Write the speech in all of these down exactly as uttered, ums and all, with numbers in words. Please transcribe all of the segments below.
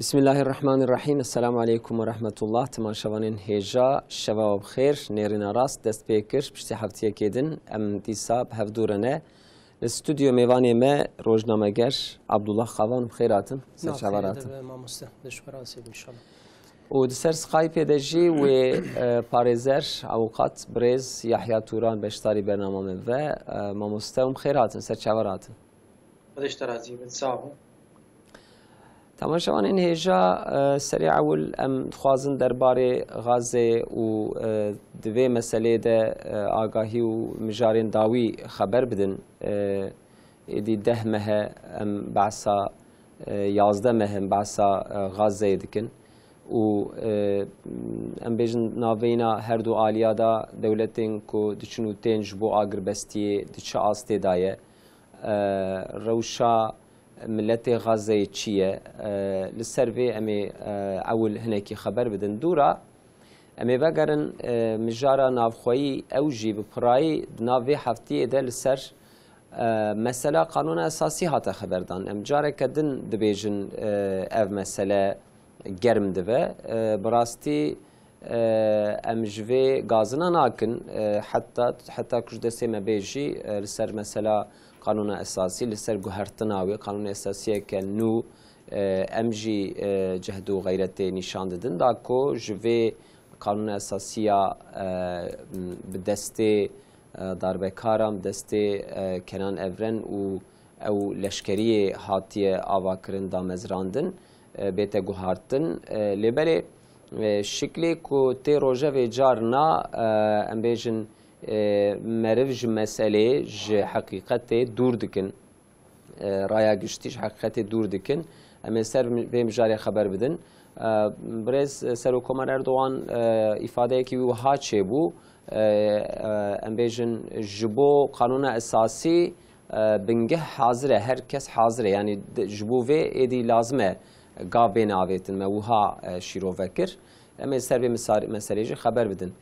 Bismillahirrahmanirrahîm. Esselamu aleykum we rehmetullah. Temaşevanên hêja, şeva we bi xêr. Nêrîna rast dest pê kir. Piştî heftiyekê din em dîsa bi hev dû re ne. Li stûdyo mêvanê me rojnameger Abdullah Xavan, bi xêr hatin. Ser çava hatin. Nav xêrê de be mamoste. Leş we razî be inşallah. Û di ser Skypeê de jî wê, e, parêzer, avûkat, birêz Yahya Turan beşdarî bernama me ve. E, mamoste, hûn bi xêr hatin, ser çava hatin. Xwedê ji te razî be, sax bû. Temaşevanên hêja, e, serê ewil em dixwazin derbarê Gazê û, e, di vê meselê de, e, agahî û mijarên dawî xeber bidin. E, êdî deh meh e em behsa, e, yazdeh meh e em behsa, e, Gazeyê dikin û, e, em bêjin navbeyna her du aliya de dewletên ku diçin û tên ji bo agirbestiyê di çi astê de ye, e, rewşa miletê Gazeyê çi ye? E, li ser vê em ê, e, ewil hinekî xeber bidin. Dûra em ê vegerin, e, mijara navxweyî, ew jî bi pirayî di nav vê heftiyê de li ser, e, mesela Qanûna Esasî hate xeberdan. Em careke din dibêjin, e, ev mesele germ dibe. E, bi rastî, e, em ji vê gazina nakin, e, heta, heta ku ji destê me bê jî, e, li ser mesela Qanûna Esasî, li ser guhertina wê, Qanûna Esasiyeke nû, e, em jî, e, cehd û xeyretê nîşan didin da ku ji vê Qanûna Esasiya, e, bi destê, e, darbekaran, bi destê, e, Kenan Evren û ew leşkeriyê hatiye avakirin, damezrandin, e, bête guhartin. E, lê belê, e, şiklê ku tê rojevê carna, e, em bêjin, e, meriv ji meselê, ji heqîqetê dûr dikin. E, raya giştî ji heqîqetê dûr dikin. Em ê ser vê mijarê xeber bidin. E, birêz Serokkomar Erdogan, e, îfadeyekî wî wiha çêbû. E, e, em bêjin ji bo Qanûna Esasî, e, bingeh hazir e, her kes hazir e. Yanî de, ji bo vê êdî lazim e gav bêne avêtin, me wiha, e, şîrove kir. Em ê ser vê misar-, meselê jî xeber bidin.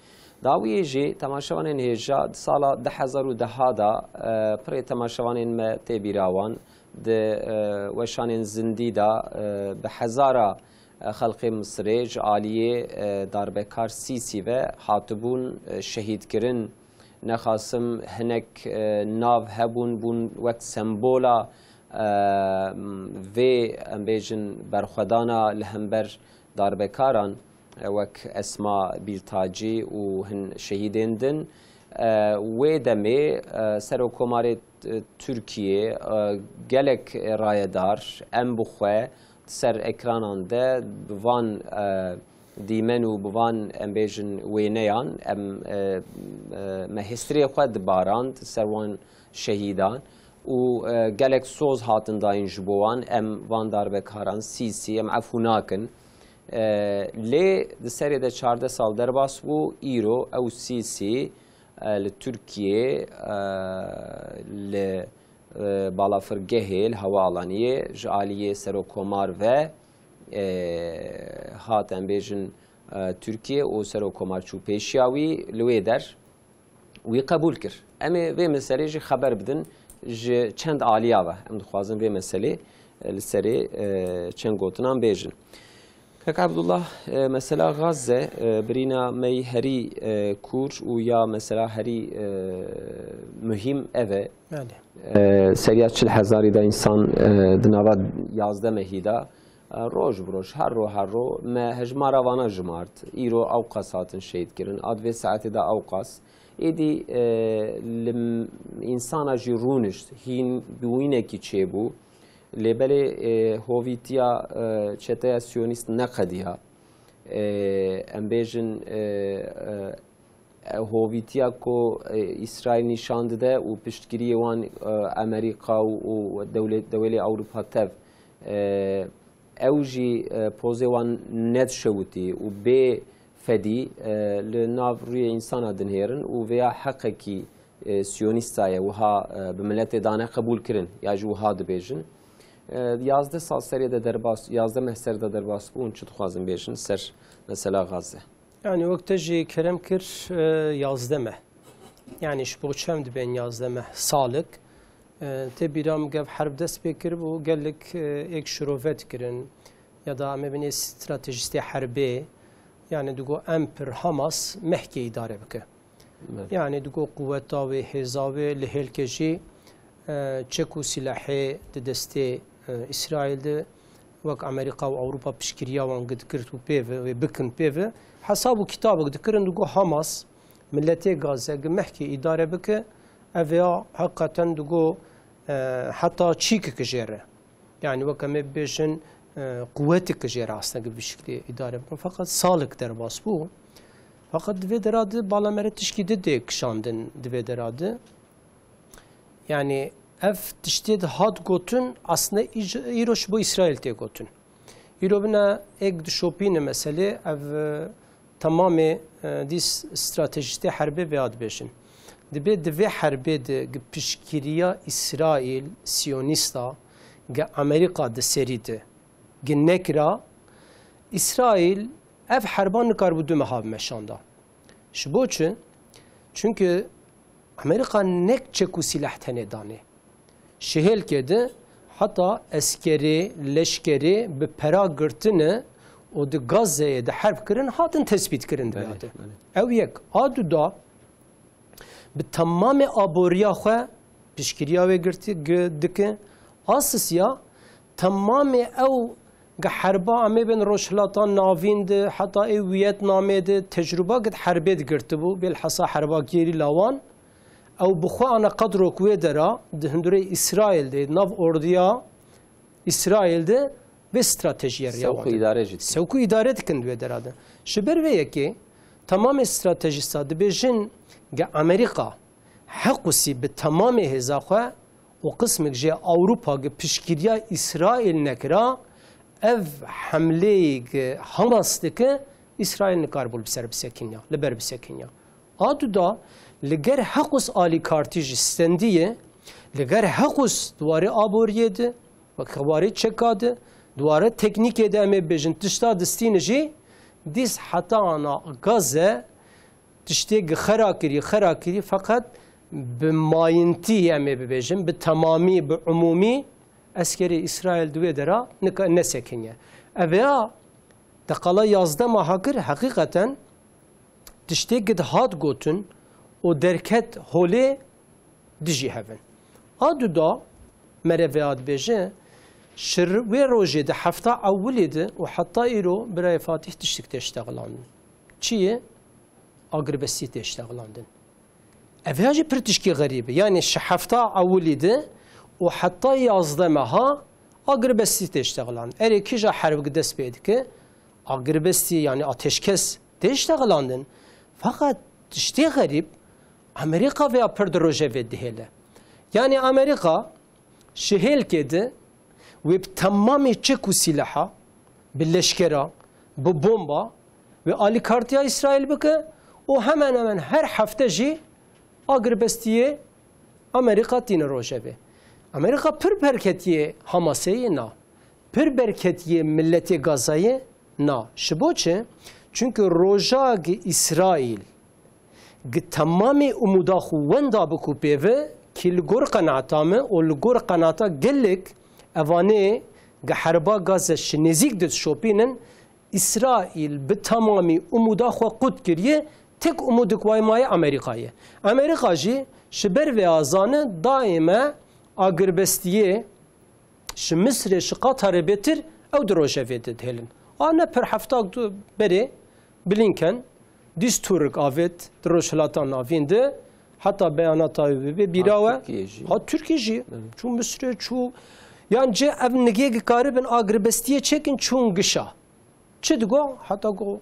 Dawiyê jî temaşevanên hêja di sala du hezar û deh de, e, pirê temaşevanên me tê bîra wan, di, e, weşanên zindî de, e, bi hezara, e, xelkê Misirê ji aliyê, e, darbekar Sîsî ve hatibûn, e, şehîdkirin. Nexasim hinek, e, nav hebûn, bûn wek sembola, e, vê, em bêjin, berxwedana li hember darbekaran, e, wek Esma Bîltacî û hin şehîdên din. E, wê demê, e, Serokkomarê, e, Tirkiyê, e, gelek rayedar em bi xwe di ser ekranan de bi van, e, dîmen û bi van, em bêjin, wêneyan, em, e, e, me hêstirê xwe dibarand ser wan şehîdan û, e, gelek soz hatin dayîn ji bo wan, em van darbekaran Sîsî, em efû nakin. E, lê di serê de çardeh sal derbas bû, îro ew Sîsî, e, li Tirkiyê, e, li, e, balafirgehê, li hewalaniyê ji aliyê Serokkomar ve, e, hat, em bêjin, e, Tirkiye û Serokkomar çû pêşiya wî, li wê der wî qebûl kir. Em ê vê meselê jî xeber bidin, ji çend aliya ve. Em dixwazin vê meselê, e, li serê, e, çend gotinan bêjin. Kak Abdullah, e, mesela Gazze, e, birîna me yî herî, e, kûr û ya mesela herî, e, muhîm ev e. Belê. E, seriya çil hezarî de însan, e, di nava yazdeh mehî de, e, roj bi roj, her ro her ro me hejmara vana jimart. Îro ewqas hatin şehîd kirin, a di vê saetê de ewqas. Êdî, e, li m-, însana jî rûnişt, hîn bi wînekî çêbû. Lê belê, e, hovîtiya, e, çeteya siyonîst neqediya. E, em bêjin, e, e, hovîtiya ku, e, Îsraîl nîşan dide û piştgiriyê wan, e, Amerîka û, û dewlet, dewelê Ewropa tev, e, ew jî, e, pozê wan nedişewitî û bê fedî, e, li nav rûyê însana dinihêrin û vêya heqekî, e, siyonîsta ye, wiha, e, bi miletê dane qebûl kirin, ya jî wiha dibêjin. E, yazdeh sal serê de derbas, yazdeh meh ser de derbas bûn, çi dixwazin bêjin ser mesela Gaze? Yani wek te jî kerem kir, e, yazdeh meh. Yani ji bo çem dibên yazdeh meh, salik. E, tê bîra min gev herb dest pê kiribû, gelek, e, êk şirove dikirin. ya da em ê binê stratejistê herbê, yani digo em pir Hamas mehkê îdare bike. Belê. Yani digo quweta wê, hêza wê li hêlkê jî, e, çek û silahê di destê, e, Îsraîl de, wek Amerîka û Ewropa piştgiriya wan gid girt û pê ve, wê bikin pê ve. Hesab û kitabek dikirin, digo Hamas, miletê Gaze gi mehkê îdare bike, ev ya heqeten digo, e, heta çîkik jê re. Yani wek em ê bibêjin, e, quwetik jê re aslında bi şiklî îdare bikin. Fakat salek derbas bû. Fakat di vê dera de bala me re tişkî di dê kişandin di vê dera de. Yani ev tiştê de hat gotin, aslında îj-, îro ji bo Îsraîl tê gotin. Îro bine êk dişopîne meselê, ev, e, temamê, e, dîs stratejîstê herbê vêya dibêjin. Dibê di vê herbê de gi piştgiriya Îsraîl, Siyonîsta, gi Amerîka di serî de, gi nekira, Îsraîl ev herba nikaribû du meha bimeşanda. Ji bo çi? Çunke Amerîka nek çek û sîleh tenê danê. Şihêlkê de heta eskerê, leşkerê bi pera girtine û di Gazeyê de herb kirin, hatin tespît kirin di Belê, vê de. Belê. Ew yek. A du da bi temamê aboriya xwe piştgiriya wê girtî, gi-, dike. A sisiya temamê ew gi herba em ê bên Rojhilata Navîn de, heta ê Wiyetnamê de tecrûba gi di herbê digirtibû, bêlhesa herba gerîla wan. Ew bi xwe ana qedrok wê dera di hundirê Îsraîl de, nav ordiya Îsraîl de vê stratejiyê riya Sewq û wan de. Îdare jî dikin. Sewq û îdare dikin di wê dera de. Ji ber vê yekê temamê stratejîsta dibêjin ge Amerîka hequsî bi temamê hêza xwe û qismek jê Ewropa ge piştgiriya Îsraîl nekira, ev hemleyê ge Hamas dike, Îsraîl nikaribû li ser bisekiniya, li ber bisekiniya. A du da li ger heqûs alîkartî jî stendiye, li ger heqûs di warê aboriyê de, wek di warê çeka de, di warê teknîkê de em ê bêjin tişta distîne jî, dîs heta ana Gaze tiştê gi xera kirî, xera kirî, feqet bi mayintî em ê bibêjin, bi temamî, bi umûmî eskerê Îsraîl di wê dera nika-, nesekiniye. Ev ya deqala yazdeh maha kir, heqîqeten tiştê gi dihat gotin û derket holê dijî hev in. A du da mere vêya dibêje, ji wê rojê di hefta ewilê de û heta îro birayê Fatîh tiştik tê ştexlandin. Çi ye? Agirbestî tê ştexlandin. Ev ya jî pir tişkî xerîb e. Yanî ji hefta ewilî de û heta yazdeh meha agirbestî tê ştexlandin. Erê kîja herb dest pê dike, agirbestî, yanî ateşkes tê ştexlandin. Feqet tiştê xerîb, Amerîka vêya pir di rojevê dihêle. Yanî Amerîka ji hêlkê de wê bi temamê çek û sîleha, bi leşkera, bi bomba, wê alîkartiya Îsraîl bike û hemen hemen her hefte jî agirbestiyê Amerîka tîne rojevê. Amerîka pir berketiyê Hamasê yê na. Pir berketiyê miletê Gazayê na. Ji bo çi? Çunke roja gi Îsraîl gi temamê umuda xwe wenda bikû pê ve, kî li gor qenaata me û li gor qenaata gelek evanê gi herba Gaze ji nêzîk dişopînin, Îsraîl bi temamî umuda xwe qut kiriye, tek umudik way maye Amerîka ye. Amerîka jî ji ber vê a zane dayê me agirbestiyê ji Misirê, ji Qatarê bêtir ew di rojevê de dihêlin. A ne pir heftak du berê Blinken dîs Turik avêt di Rojhilata Navîn de, heta beyanata wê bibê bîra Ha, we. Tirkiye jî. Ha, Tirkiye jî. Evet. Çû Misirê, çû, yan cê ev nigê gikaribin agirbestiyê çêkin çûn gişa. Çi digo? Heta go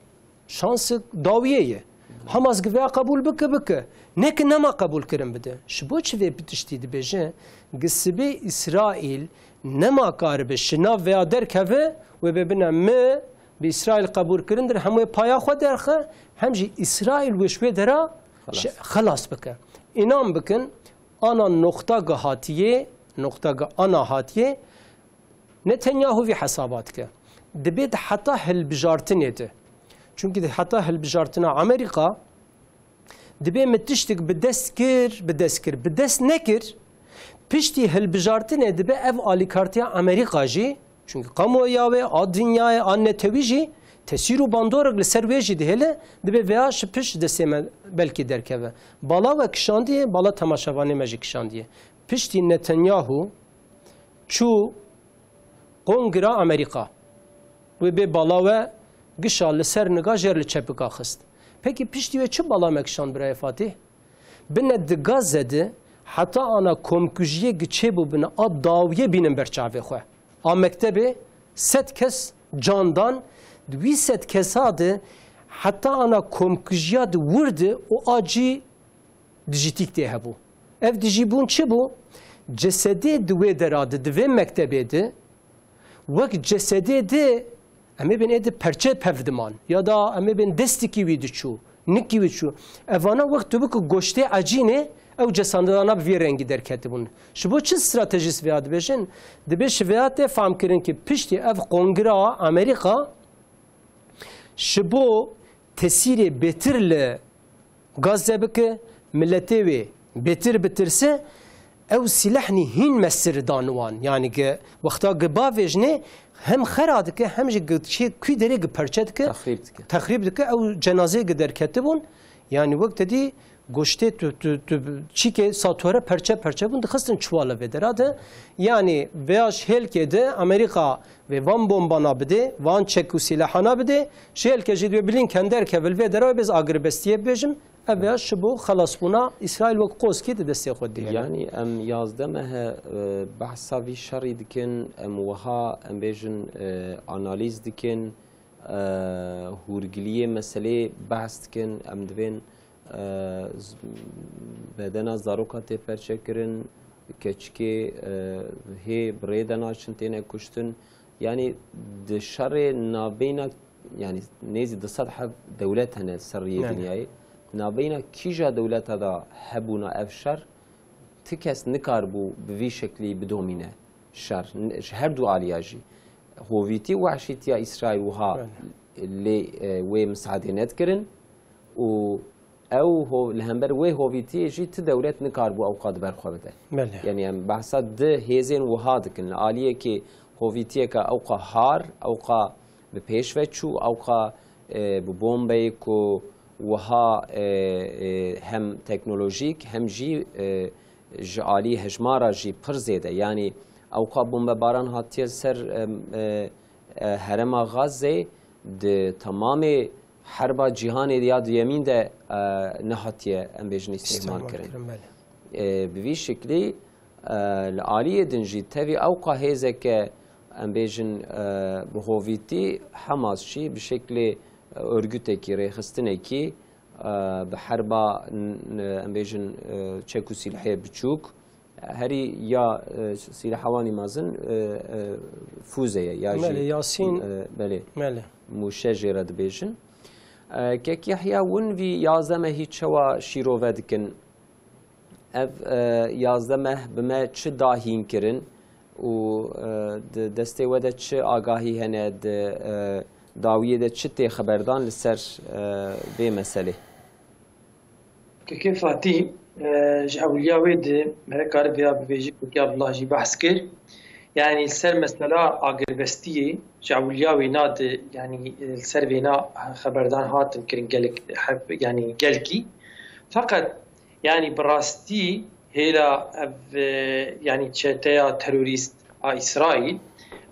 şansik dawiyê ye. Hamas gi vêya qebûl bike, bike. Ne ki nema qebûl kirin bide. Ji bo çi vê bi tiştî dibêje? Gi sibê Îsraîl nema karibe ji nav vêya derkeve, wê bê bine mi bi Îsraîl qebûl kirindir, hem wê paya xwe derxe, hem jî Îsraîl wê ji wê dera Xelas. Ji, xelas bike. Înan bikin, ana noqta gi hatiyê, noqta gi ana hatiyê, Netanyahu vî hesaba dike. Dibê di heta hilbijartinê de. Çunkî di heta hilbijartina Amerîka, dibê mi tiştik bi dest kir, bi dest kir. Bi dest nekir, piştî hilbijartinê dibe ev alîkartiya Amerîka jî Çunke kamuoya wê, a dinyayê, a netewî jî tesîr û bandorek li ser wê jî dihêle, dibê vêya ji pişt destê me belkî derkeve. Bala we kişandiye, bala temaşevanê me jî kişandiye. Piştî Netanyahu çû Kongra Amerîka. Wê bê bala we gişa li ser niga jêr li çepika xist. Pekî piştî wê çi bala me kişand birayê Fatîh? Bine di Gazze de heta ana komkujiyê gi çêbûbine a dawiyê bînin ber çavê xwe. A mektebê sed kes can dan, di wî sed kesa de heta ana komkujiya di wir de û a cî dijîtîk tê hebû. Ev dijîbûn çi bû? Cesedê di wê dera de, di vê mektebê de, wek cesedê de, em ê bên ê di perçe pev diman, ya da em ê bên destikî wî diçû, nikî wî diçû. Evana wek tu bikî goştê ecînê, ew cesandana bi vî rengî derketibûn. Ji bo çi stratejîst vêya dibêjin? Dibê ji vêya tê fehmkirin ki piştî ev kongra Amerîka ji bo tesîrê bêtir li Gazze bike, miletê wê bêtir bitirse, ew sîlehnî hîn mestir dan wan. Yanî gi wexta gi bavêjinê hem xera dike, hem jî gi çê kû derê gi perçe dike, Texrîb dike. Texrîb dike, ew cenazeyê gi derketibûn. Yanî wek te dî goştê tu, tu, tu çîkê satore perçe perçe bûn, dixistin çiwala vê dera de. Yanî vêya ji hêlkê de Amerîka vê van bombana bidê, van çek û sîlehana bidê, ji hêlkê jî divê Blinken derkeve li vê dera wê bêz agirbestiyê bibêjim, ev ya ji bo xelasbûna Îsraîl wek qoskî di destê xwe dihêle. Yanî em yazdeh meh e, behsa vî şerî dikin, em wiha, em bêjin, e, analîz dikin, e, hûrgiliyê meseleyê behs dikin, em divên, e, z-, bedena zaroka tê perçekirin, keçikê, e, hê bi rê de naçin têne kuştin. Yanî di şerê nabeyna, yanî nêzî du sed heb dewlet hene ser riyê Yanî. dinyayê. Nabeyna kîja dewleta da hebûna ev şer, ti kes nikaribû bi vî şeklî bidomîne şer. N-, ji her du aliya jî. Hovîtî û wehşîtiya Îsraîl wiha Belê. lê, e, wê misadê nedikirin û ew ho-, li hember wê hovîtiyê jî ti dewlet nikaribû ew qad ber xwe bide. Belê. Yanî em behsa di hêzên wiha dikin. Li aliyekê hovîtiyeke ewqa har, ewqa bi pêş ve çû, ewqa, e, bi bombeyê ku wiha, e, e, hem teknolojîk hem jî, e, ji alî hejmara jî pir zêde. Yanî ewqa bombebaran hatiye ser, e, e, e, herêma Gazze di temamê herba cîhanê ya duyemîn de, e, nehatiye, em bêjin, îstîhmar kirin. Belê. E, bi vî şiklî, e, li aliyê din jî tevî ewqa hêzeke, em bêjin, e, bi hovîtî Hamas jî bi şeklê, e, örgütekî, rêxistinekî, e, bi herba, n-, n-, em bêjin, e, çek û sîlehê biçûk, herî ya, e, sîleha wanî mezin, e, e, fûze ye, ya jî, Belê, Yasîn. e, belê, Belê. Mûşe jê re dibêjin. E, Kek Yehya, win vî yazdeh mehî çawa şîrove dikin? Ev, e, yazdeh meh bi me çi da hîn kirin û, e, di destê we de çi agahî hene, di, e, dawiyê de çi tê xeberdan li ser, e, vê meselê? Kekê Fatî, e, ji ewliya wê di, me re karibe ya bibêje, Kekê Abdullah jî behs kir. Yanî li ser mesela agirbestiyê, ji ewliya wêna di, yanî, e, li ser vêna xeberdan hatin kirin gelek, heb-, yanî gelkî. Feqet, yanî bi rastî hêla ev, e, yanî çeteya terorîst a Îsraîl,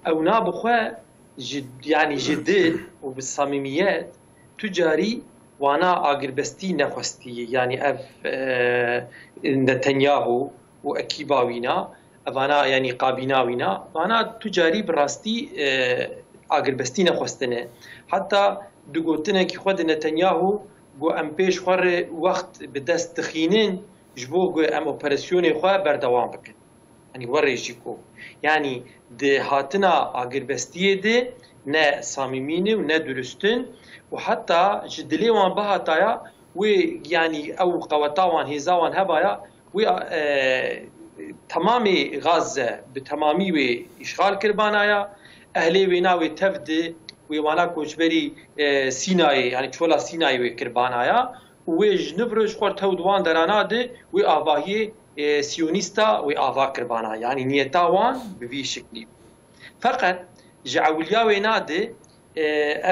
ewna bi xwe ji, yanî ji dil û bi samîmiyet tu carî wana agirbestî nexwestiye. Yanî ev, e, Netanyahu û ekîba wîna, evana, yanî kabîna wîna, vana tu carî bi rastî, e, agirbestî nexwestine. Heta di gotinekî xwe de Netanyahu got, em pêş xwe re wext bi dest dixînin ji bo ku em operasyonê xwe berdewam bikin. Yanî werê jî ku, yanî di hatina agirbestiyê de ne samîmî ne û ne durustin û heta ji dilê wan bihataya wê, yanî ew qeweta wan, hêza wan hebaya, wê, e, temamê Gazze bi temamî wê îşxal kiribanaya, ehlê wêna wê tev di, wê wana koçberî, e, Sînayê, yanî çola Sînayê wê kiribanaya û wê ji niv roj xwe tew di wan derana di wê avahiyê, e, siyonîsta wê ava kiribana. Yanî niyeta wan bi vî şiklî. Feqet Ji ewiliya wêna de, e,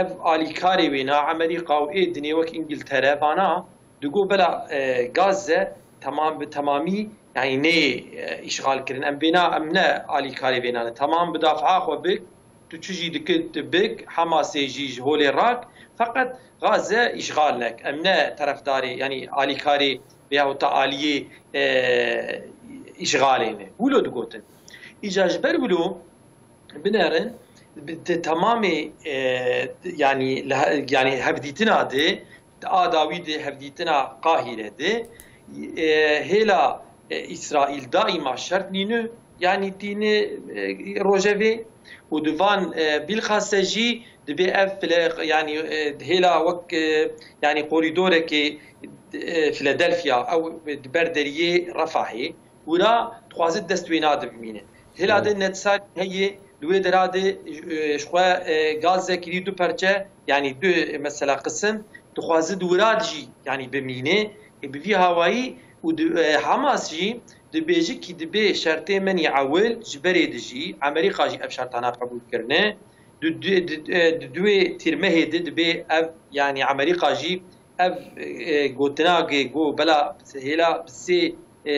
ev alîkarê wêna, Amerîka û ê dinê wek Îngiltere, vana digo bela, e, Gazze temam bi temamî, yanî nê, e, îşxal kirin. Em vêna, em ne alîkarê vêna ne. Temam bi dafaa xwe bik, tu çi jî dikit bik, Hamasê jî ji holê rak, feqet Gazze îşxal nek. Em ne terefdarê, yanî alîkarê veyahût ta aliyê, e, îşxalê ne. Wilo digotin. Îca ji ber wilo binerin, bi, di temamê, e, yanî, li he-, yanî hevdîtina de, di a dawî de hevdîtina Qahîre de, e, hêla, e, Îsraîl daîma şert nîne, yanî tîne, e, rojevê û di van, e, bilxase jî dibê ev file-, yanî, e, hêla wek, e, yanî korîdorekê, e, Filadelfya, ew di ber deriyê Refahê, wira dixwaze dest wêna de bimîne. Hêla de Netisarî heye, li wê dera de, e, ji xwe, e, Gazze kirî du perçe, yanî du, e, mesela qisim, dixwaze di wira de jî, yanî bimîne. E, bi vî hawayî û di, e, Hamas jî dibêje kî dibê şertê menî ewil ji berê de jî, Amerîka jî ev şertana qebûl kirine. Di, di, di, e, di duê tîrmehê de dibê ev, yanî Amerîka jî ev, e, gotina ge go bela hêla bi sê, e,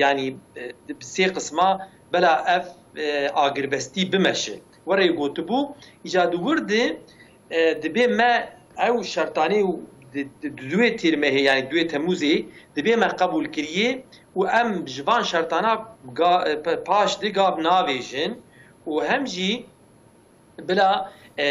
yanî, e, bi sê qisma bela ev, e, agirbestî bimeşe. Were gotibû, îca di wir de, e, dibê me ew şertanê û di, di, di duê tîrmehê, yanî duê Temûzê, dibê me qebûl kiriye û em ji van şertana ga-, e, pa-, paş de gav navêjin û hem jî bila, e,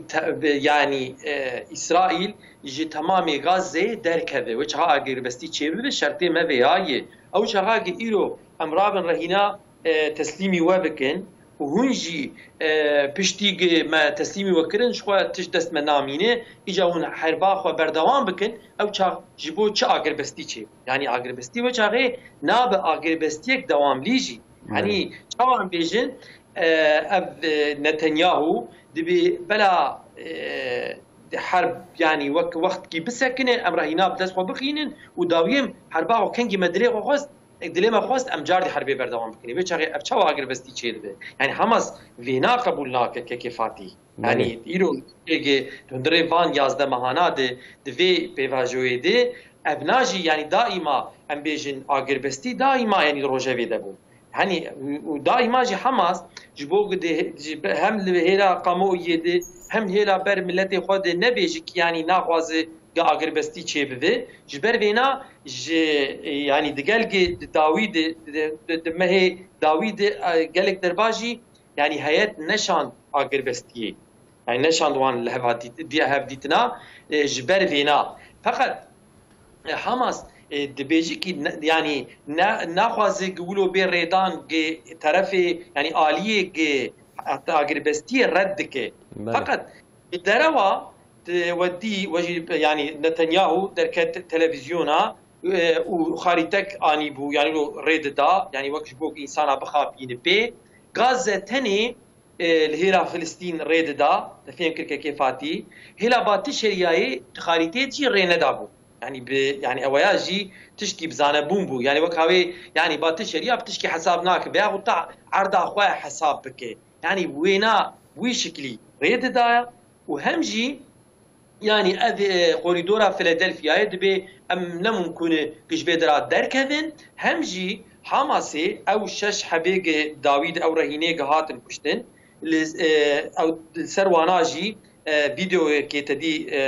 te-, be-, yanî, e, Îsraîl ji temamê Gazeyê derkeve. Wê çaxa agirbestî çêbibe, şertê me vêya ye. Ew çaxa ki îro em rabin rehîna, e, teslîmî we bikin û hûn jî, e, piştî ki me teslîmî we kirin, ji xwe tişt dest me namîne, îca hûn herba xwe berdewam bikin, ew çax ji bo çi agirbestî çê? Yanî agirbestî wê çaxê nabe agirbestiyek dewamlî jî. Yanî çawa em bêjin, e, ev, e, Netanyahu dibê bela, e, herb, yanî wek wextkî bisekine, em rehîna bi dest xwe bixînin û dawiyê em herba xwe kengî me dilê xwe xwest, dilê me xwest em cardî herbê berdewam bikin. Vê çaxê ev çawa agirbestî çêdibe? Yanî Hamas vêna qebûl nake kekê Fatî. Yanî îro êgê hundirê van yazdeh mehana de di vê pêvajoyê de ev najî, yanî daîma em bêjin agirbestî, daîma yanî di rojevê de bû. Hani û daîma jî Hamas ji bo ku di, ji be-, hem li hêla kamuoyê de hem hêla ber miletê xwe de nebêje ki yanî naxwaze ki agirbestî çêbibe. Ji ber vêna ji, e, yanî di gelgê di dawî de, di, di, di mehê dawî de, e, gelek derbas jî yanî heyet neşand agirbestiyê. Yanî neşand wan li hev dît-, diya hevdîtina, e, ji ber vêna. Feqet, e, Hamas, e, dibêjî ki ne, yanî ne, naxwaze ki wilo bê rêdan ki terefê, yanî aliyê ki agirbestiyê red dike. Belê. Feqet bi derewa, e, we dî, we jî, yanî Netanyahu derket televizyona, e, û xarîtek anîbû, yanî lo rê dida, yanî wek ji bo insana bixapîne pê. Gazze tenê, e, li hêla Filistîn rê dida, te fêm kir kekê Fatî. Hêla Batî Şeriyayê di xarîteyê jî rê nedabû. Yanî bi, yanî eweya jî tişkî bi zanebûn bû. Yanî wek hawê, yanî Batî Şeriya bi tişkî hesab nake. Veyahût ta erda xwe hesab bike. Yanî wêna wî şiklî rê didaya û hem jî yanî ev, e, korîdora Filadelfyayê dibê em ne mumkûn e ki ji vê dera derkevin. Hem jî Hamasê ew şeş hebê ki dawî di ew rehînê ki hatin kuştin, li, e, ew ser wana jî, e, vîdeoyekê te dî, e,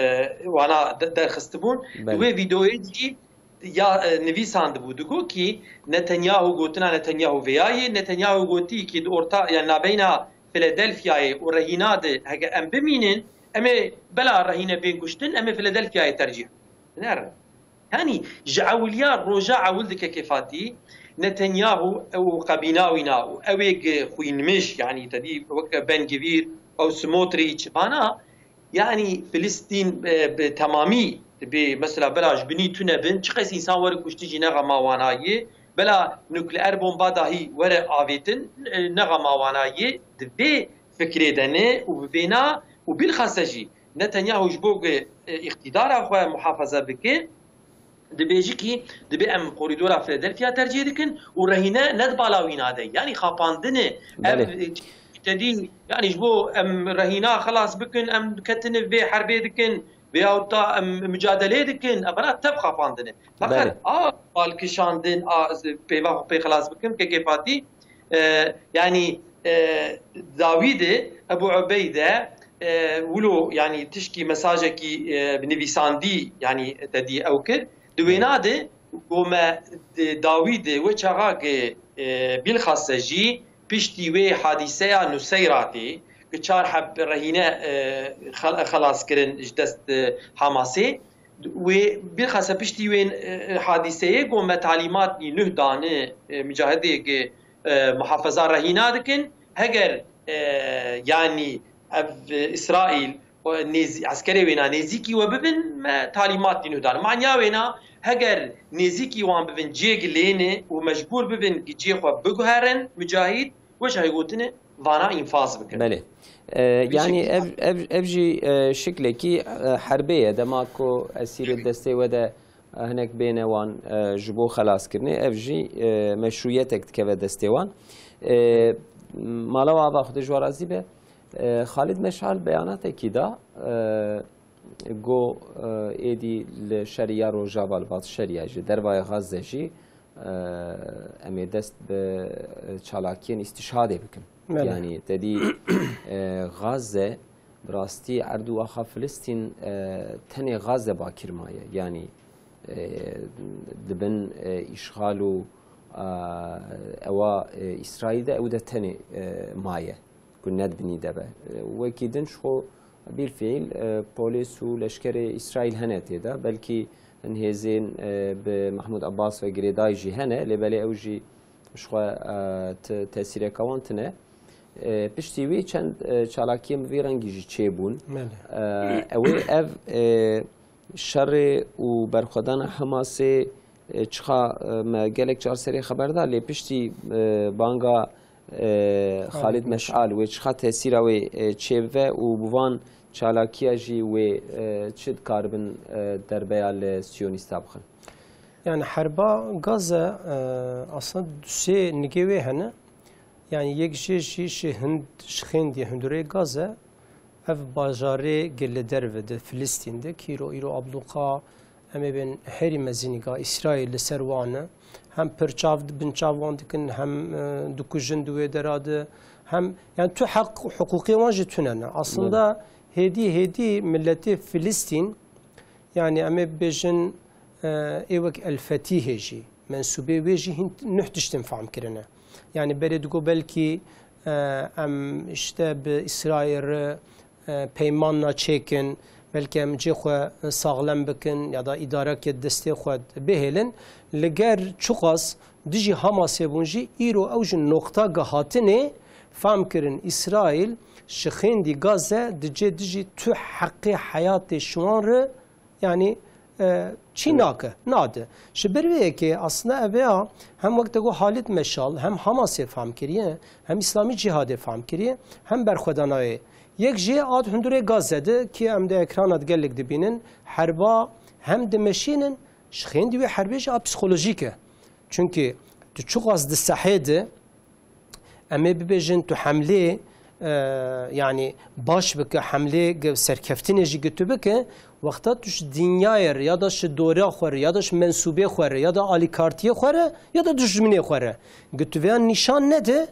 wana de-, derxistibûn. Belê. Wê vîdeoyê jî ya, e, nivîsandibû, digot ki Netanyahu, gotina Netanyahu vêya ye. Netanyahu gotî ki di orta, yani nabeyna Filadelfyayê û rehîna de heke em bimînin, em ê bela rehîne bên kuştin, em ê Filadelfyayê tercîh bikin. Nere. Yanî ji ewiliya roja ewil dike kêfatî, Netanyahu û kabîna wîna û ew ê gi xwînmiş, yanî te dî weke Ben Gvîr ew Smotrîç vana, yanî Filistîn, e, bi temamî dibê mesela bela ji binî tune bin, çiqas însan were kuştin jî ne xema wana ye. Bela nukleer bomba dahî were avêtin, e, ne xema wana ye. Di vê fikrê de ne û bi vêna û bilxase jî Netanyahu ji bo ku, e, îqtîdara xwe muhafaza bike, dibêjî kî dibê em korîdora Filadelfya tercîh dikin û rehîne ne di bala wîna de. Yanî xapandine ev, Belê. e, Tedî, yanî ji bo em rehîna xelas bikin, em ketine vê herbê dikin, veyahut da em mucadelê dikin, evana tev xapandine. Feqet Belê. a balkişandin, a peyva xwe pê xelas bikin, kekê Fatî, e, yanî, e, dawî de Ebu Ubeyde, e, wilo, yanî tişkî mesajekî, e, bi nivîsandî, yanî tedî ew kir. Di wêna de ku me di dawî de wê çaxa ki, e, bilxase jî piştî wê hadîseya Nuseyratê, ki çar heb rehîne, e, xel-, xelas kirin ji dest, e, Hamasê, wê bilxase piştî wê, e, hadîseyê ku me talîmat nî nuh dane, e, mucahidê ki, e, muhafeza rehîna dikin, heger, e, yanî ev, e, Îsraîl, e, nêz-, eskerê wêna nêzîkî we bibin, me talîmat dî nuh dan. Manya wêna, heger nêzîkî wan bibin cê gilêne û mecbûr bibin ki cê xwe biguherin, mucahîd, weşa hê gotine, vana înfaz bikin. Belê. E, Vî yanî şekilde. ev, ev, ev jî, e, şiklekî, e, herbê ye. Dema ku esîrê destê we de, e, hinek bêne wan, e, ji bo xelaskirinê, ev jî, e, meşrûyetek dikeve destê wan. E, mala we ava Xwedê ji we razî be. E, Xalid Meşal beyanatekî da, e, got, e, êdî li şerî ya Rojava, li vat şerî ya ji dervaya Xazze jî, e, em ê dest bi, e, çalakiyên îstîşhadê bikin. Belê. Yanî te dî, e, Xazze bi rastî erd û axa Filistîn, e, tenê Xazze bakir maye. Yanî, e, di bin, e, îşxal û, e, ewa, e, Îsraîl de ew de tenê, e, maye. Ku ne di binî de be. E, wekî din ji xwe bilfiil, e, polîs û leşkerê Îsraîl hene tê de. Belkî hin hêzên, e, bi Mahmûd Abbas ve girêdayî jî hene, lê belê ew jî ji xwe, e, ti-, tesîreka wan tine. E, piştî wî çend, e, çalakiyên bi vî rengî jî çêbûn. Belê. E, ew ê ev, e, şerê û berxwedana Hamasê, e, çiqa, e, me gelek car serê xeber da, lê piştî, e, banga, e, Xalid Xalid Meşal. Meşal wê çiqa tesîra wê, e, çêbive û bi van çalakiya jî wê, e, çi dikaribin, e, derbeya li siyonîsta bixin? Yani herba Gaza, e, aslında du sê nigê wê hene. Yani yek jê jî ji Hind, ji xêndî hundurê Gaza, ev bajarê gele derve de Filistîn de, ki îro, îro abluqa, em ê bên herî mezinîga Îsraîl li ser wan e. Hem pir çav, bin çav wan dikin, hem, e, dikujin di wê dera de, hem, yani tu heq, hiqûqê wan jî tune ne. Aslında Belê. hêdî, hêdî milletê Filistîn, yani em ê bibêjin, e, ê wek El Fetîhê jî, mensûbê wê jî hin nuh tiştên fehm kirine. Yani berê digo belkî, e, em işte bi Îsraîl re, e, peymanna çêkin, belkî em cê xwe saxlem bikin ya da îdareke destê xwe bihêlin. Li ger çiqas dijî Hamasê bûn jî, îro ew ji noqta gihatinê fehm kirin Îsraîl ji xêndî Gaze dicê dijî tu heqê heyatê şiwan re, yani, e, çî Evet. nake, nade. Ji ber vê yekê aslında ev ya hem wek te got Halid Meşal, hem Hamasê fehm kiriye, hem Îslamî Cîhadê fehm kiriye, hem berxwedanayê. Yek jê ad hundurê Gaze de ki em de ekrana de gelek dibînin, herba hem dimeşînin, ji xêndî wê herbê jî a psîkolojîk e. Çunkî tu çiqas di sehê de, em ê bibêjin tu hemlê, e, yani baş bike, hemlê ge-, serkeftinê jî gi tu bike, wexta tu ji dinyayê re, ya da ji dora xwe re, ya da ji mensûbê xwe re, ya da alîkartiyê xwe re, ya da dijminê xwe re, gi tu vêya nîşan nede,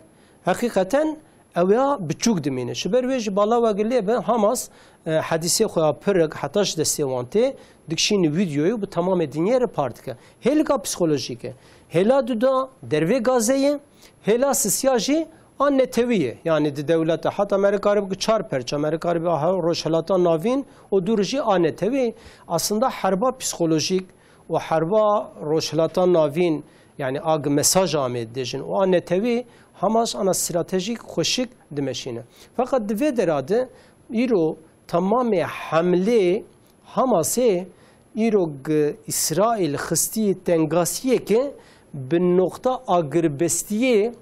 heqîqeten ew ya biçûk dimîne. Ji ber wê jî bala we gi lê be, Hamas, e, hedîsê xwe ya pirik heta ji destê wan tê, dikişîne vîdyoyê û bi temamê dinyê re par dike. Hêlika psîkolojîk e. Hêla duda dervê Gazeyê, hêla sisiya jî a netewî ye. Yani di dewleta heta Amerîka re bike çar perça, Amerîka re bike aha Rojhilata Navîn û dûr jî a netewî. Aslında herba psîkolojîk û herba Rojhilata Navîn, yani a gi mesaj amê dibêjin û a netewî Hamas ana stratejîk xweşik dimeşîne. Feqet di vê dera de îro temamê hemlê Hamasê îro gi Îsraîl xistî tengasiyeke bi noqta agirbestiyê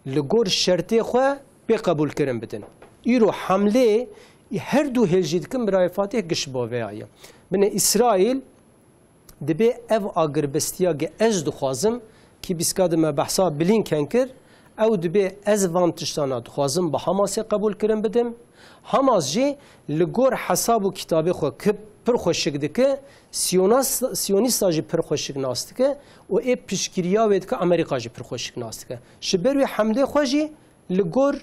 li gor şertê xwe bê qebûlkirin bidin. Îro hemlê her du hêl jî dikin, birayê Fatih, giş bo vêya ye. Binê Îsraîl dibê ev agirbestiya ge ez dixwazim, ki bîska de me behsa Blinken kir, Ew dibê ez van tiştana dixwazim bi Hamasê qebûlkirin bidim. Hamas jî li gor hesab û kitabê xwe ki pir xweşik dike, Siyonas-, Siyonîsta jî pir xweşik nas dike û ê piştgiriya wê dike, Amerîka jî pir xweşik nas dike. Ji ber wê hemlê xwe jî li gor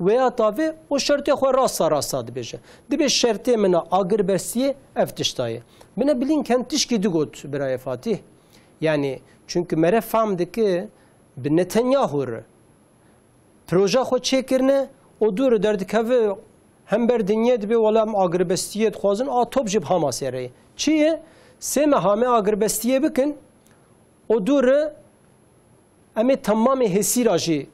wêya tavê û şertê xwe rasta rasta dibêje. Dibê şertê min a agirbestiyê ev tişta ye. Bine Blinken tişkî digot birayê Fatîh. Yanî, çunki mere fam dike bi Netanyahu re proja xwe çêkirine û dû re derdikeve hember dinyê dibê, wela em agirbestiyê dixwazin, a top jî bi Hamasê re ye. Çi ye? Sê meha me agirbestiyê bikin û dû re em ê temamê hêsîra jî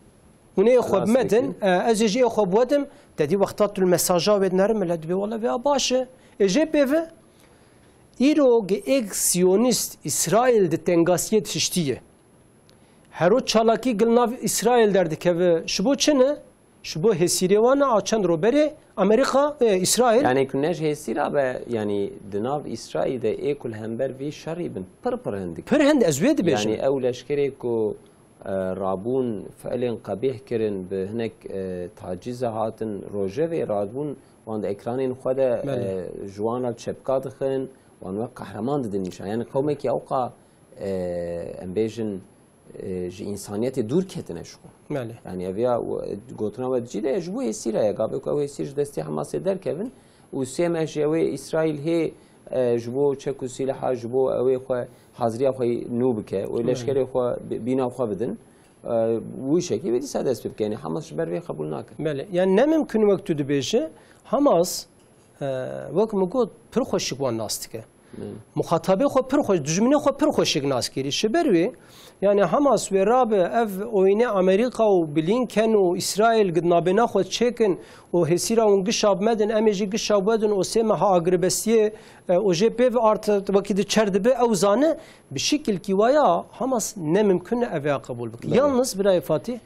hûn ê xwe bimedin, e, ez ê jî ê xwe biwedim. Te dî wexta tu li mesaja wê dinerin, millet dibê, wela vêya baş e. Ê jê pê ve, îro gi êk Siyonîst Îsraîl di tengasiyê tiştî ye. Hero çalakî gil nav Îsraîl derdikeve. Ji bo çi ne? Ji bo hêsîrê wan e, a çend roberê Amerîka, e, Îsraîl. Yani ku ne ji hêsîra be, yani di nav Îsraîl de ê ku li hember vî şerî bin, pir pir hindik. Pir hind, ez wê dibêjim. Yani ew leşkerê ku, e, rabûn fiilên qebîh kirin, bi hinek, e, tacîze hatin, rojevê rabûn, wan di ekranên xwe de, Belê. e, ji wan re çepka dixin, wan wek qehreman didin nîşan. Yani qewmekî ewqa, e, em bêjin, e, ji însaniyetê dûr ketine ji xwe. Belê. Yani ev ya, gotina we di cî de ye, ji bo hêsîra ye. Gavê ku ew hêsîr ji destê Hamasê derkevin û sê meh jî ew ê Îsraîl hê, e, ji bo çek û sîleha, ji bo ew ê xwe haziriya xwe nû bike û Belê. leşkerê xwe bi-, bîna xwe bidin. E, wî şekî wê dîsa dest pê bike. Yani Hamas ji ber vê qebûl nake. Belê. Yani ne mimkun wek tu dibêje, Hamas, e, wek min got, pir xweşik wan nas dike. Belê. Muxatabê xwe pir xweş, dijminê xwe pir xweşik nas kirî. Ji ber wê, yani Hamas wê rabe ev oyînê Amerîka û Blinken û Îsraîl gid nabêna xwe çêkin û hêsîra hûn gişa bimedin, em ê jî gişa wedin û sê meha agirbestiyê, e, û jê pê ve art wekî di çer dibe, ew zane, bi şikilkî waya Hamas ne mimkun e ev ya qebûl bike. Belê. Yalnız birayê Fatîh,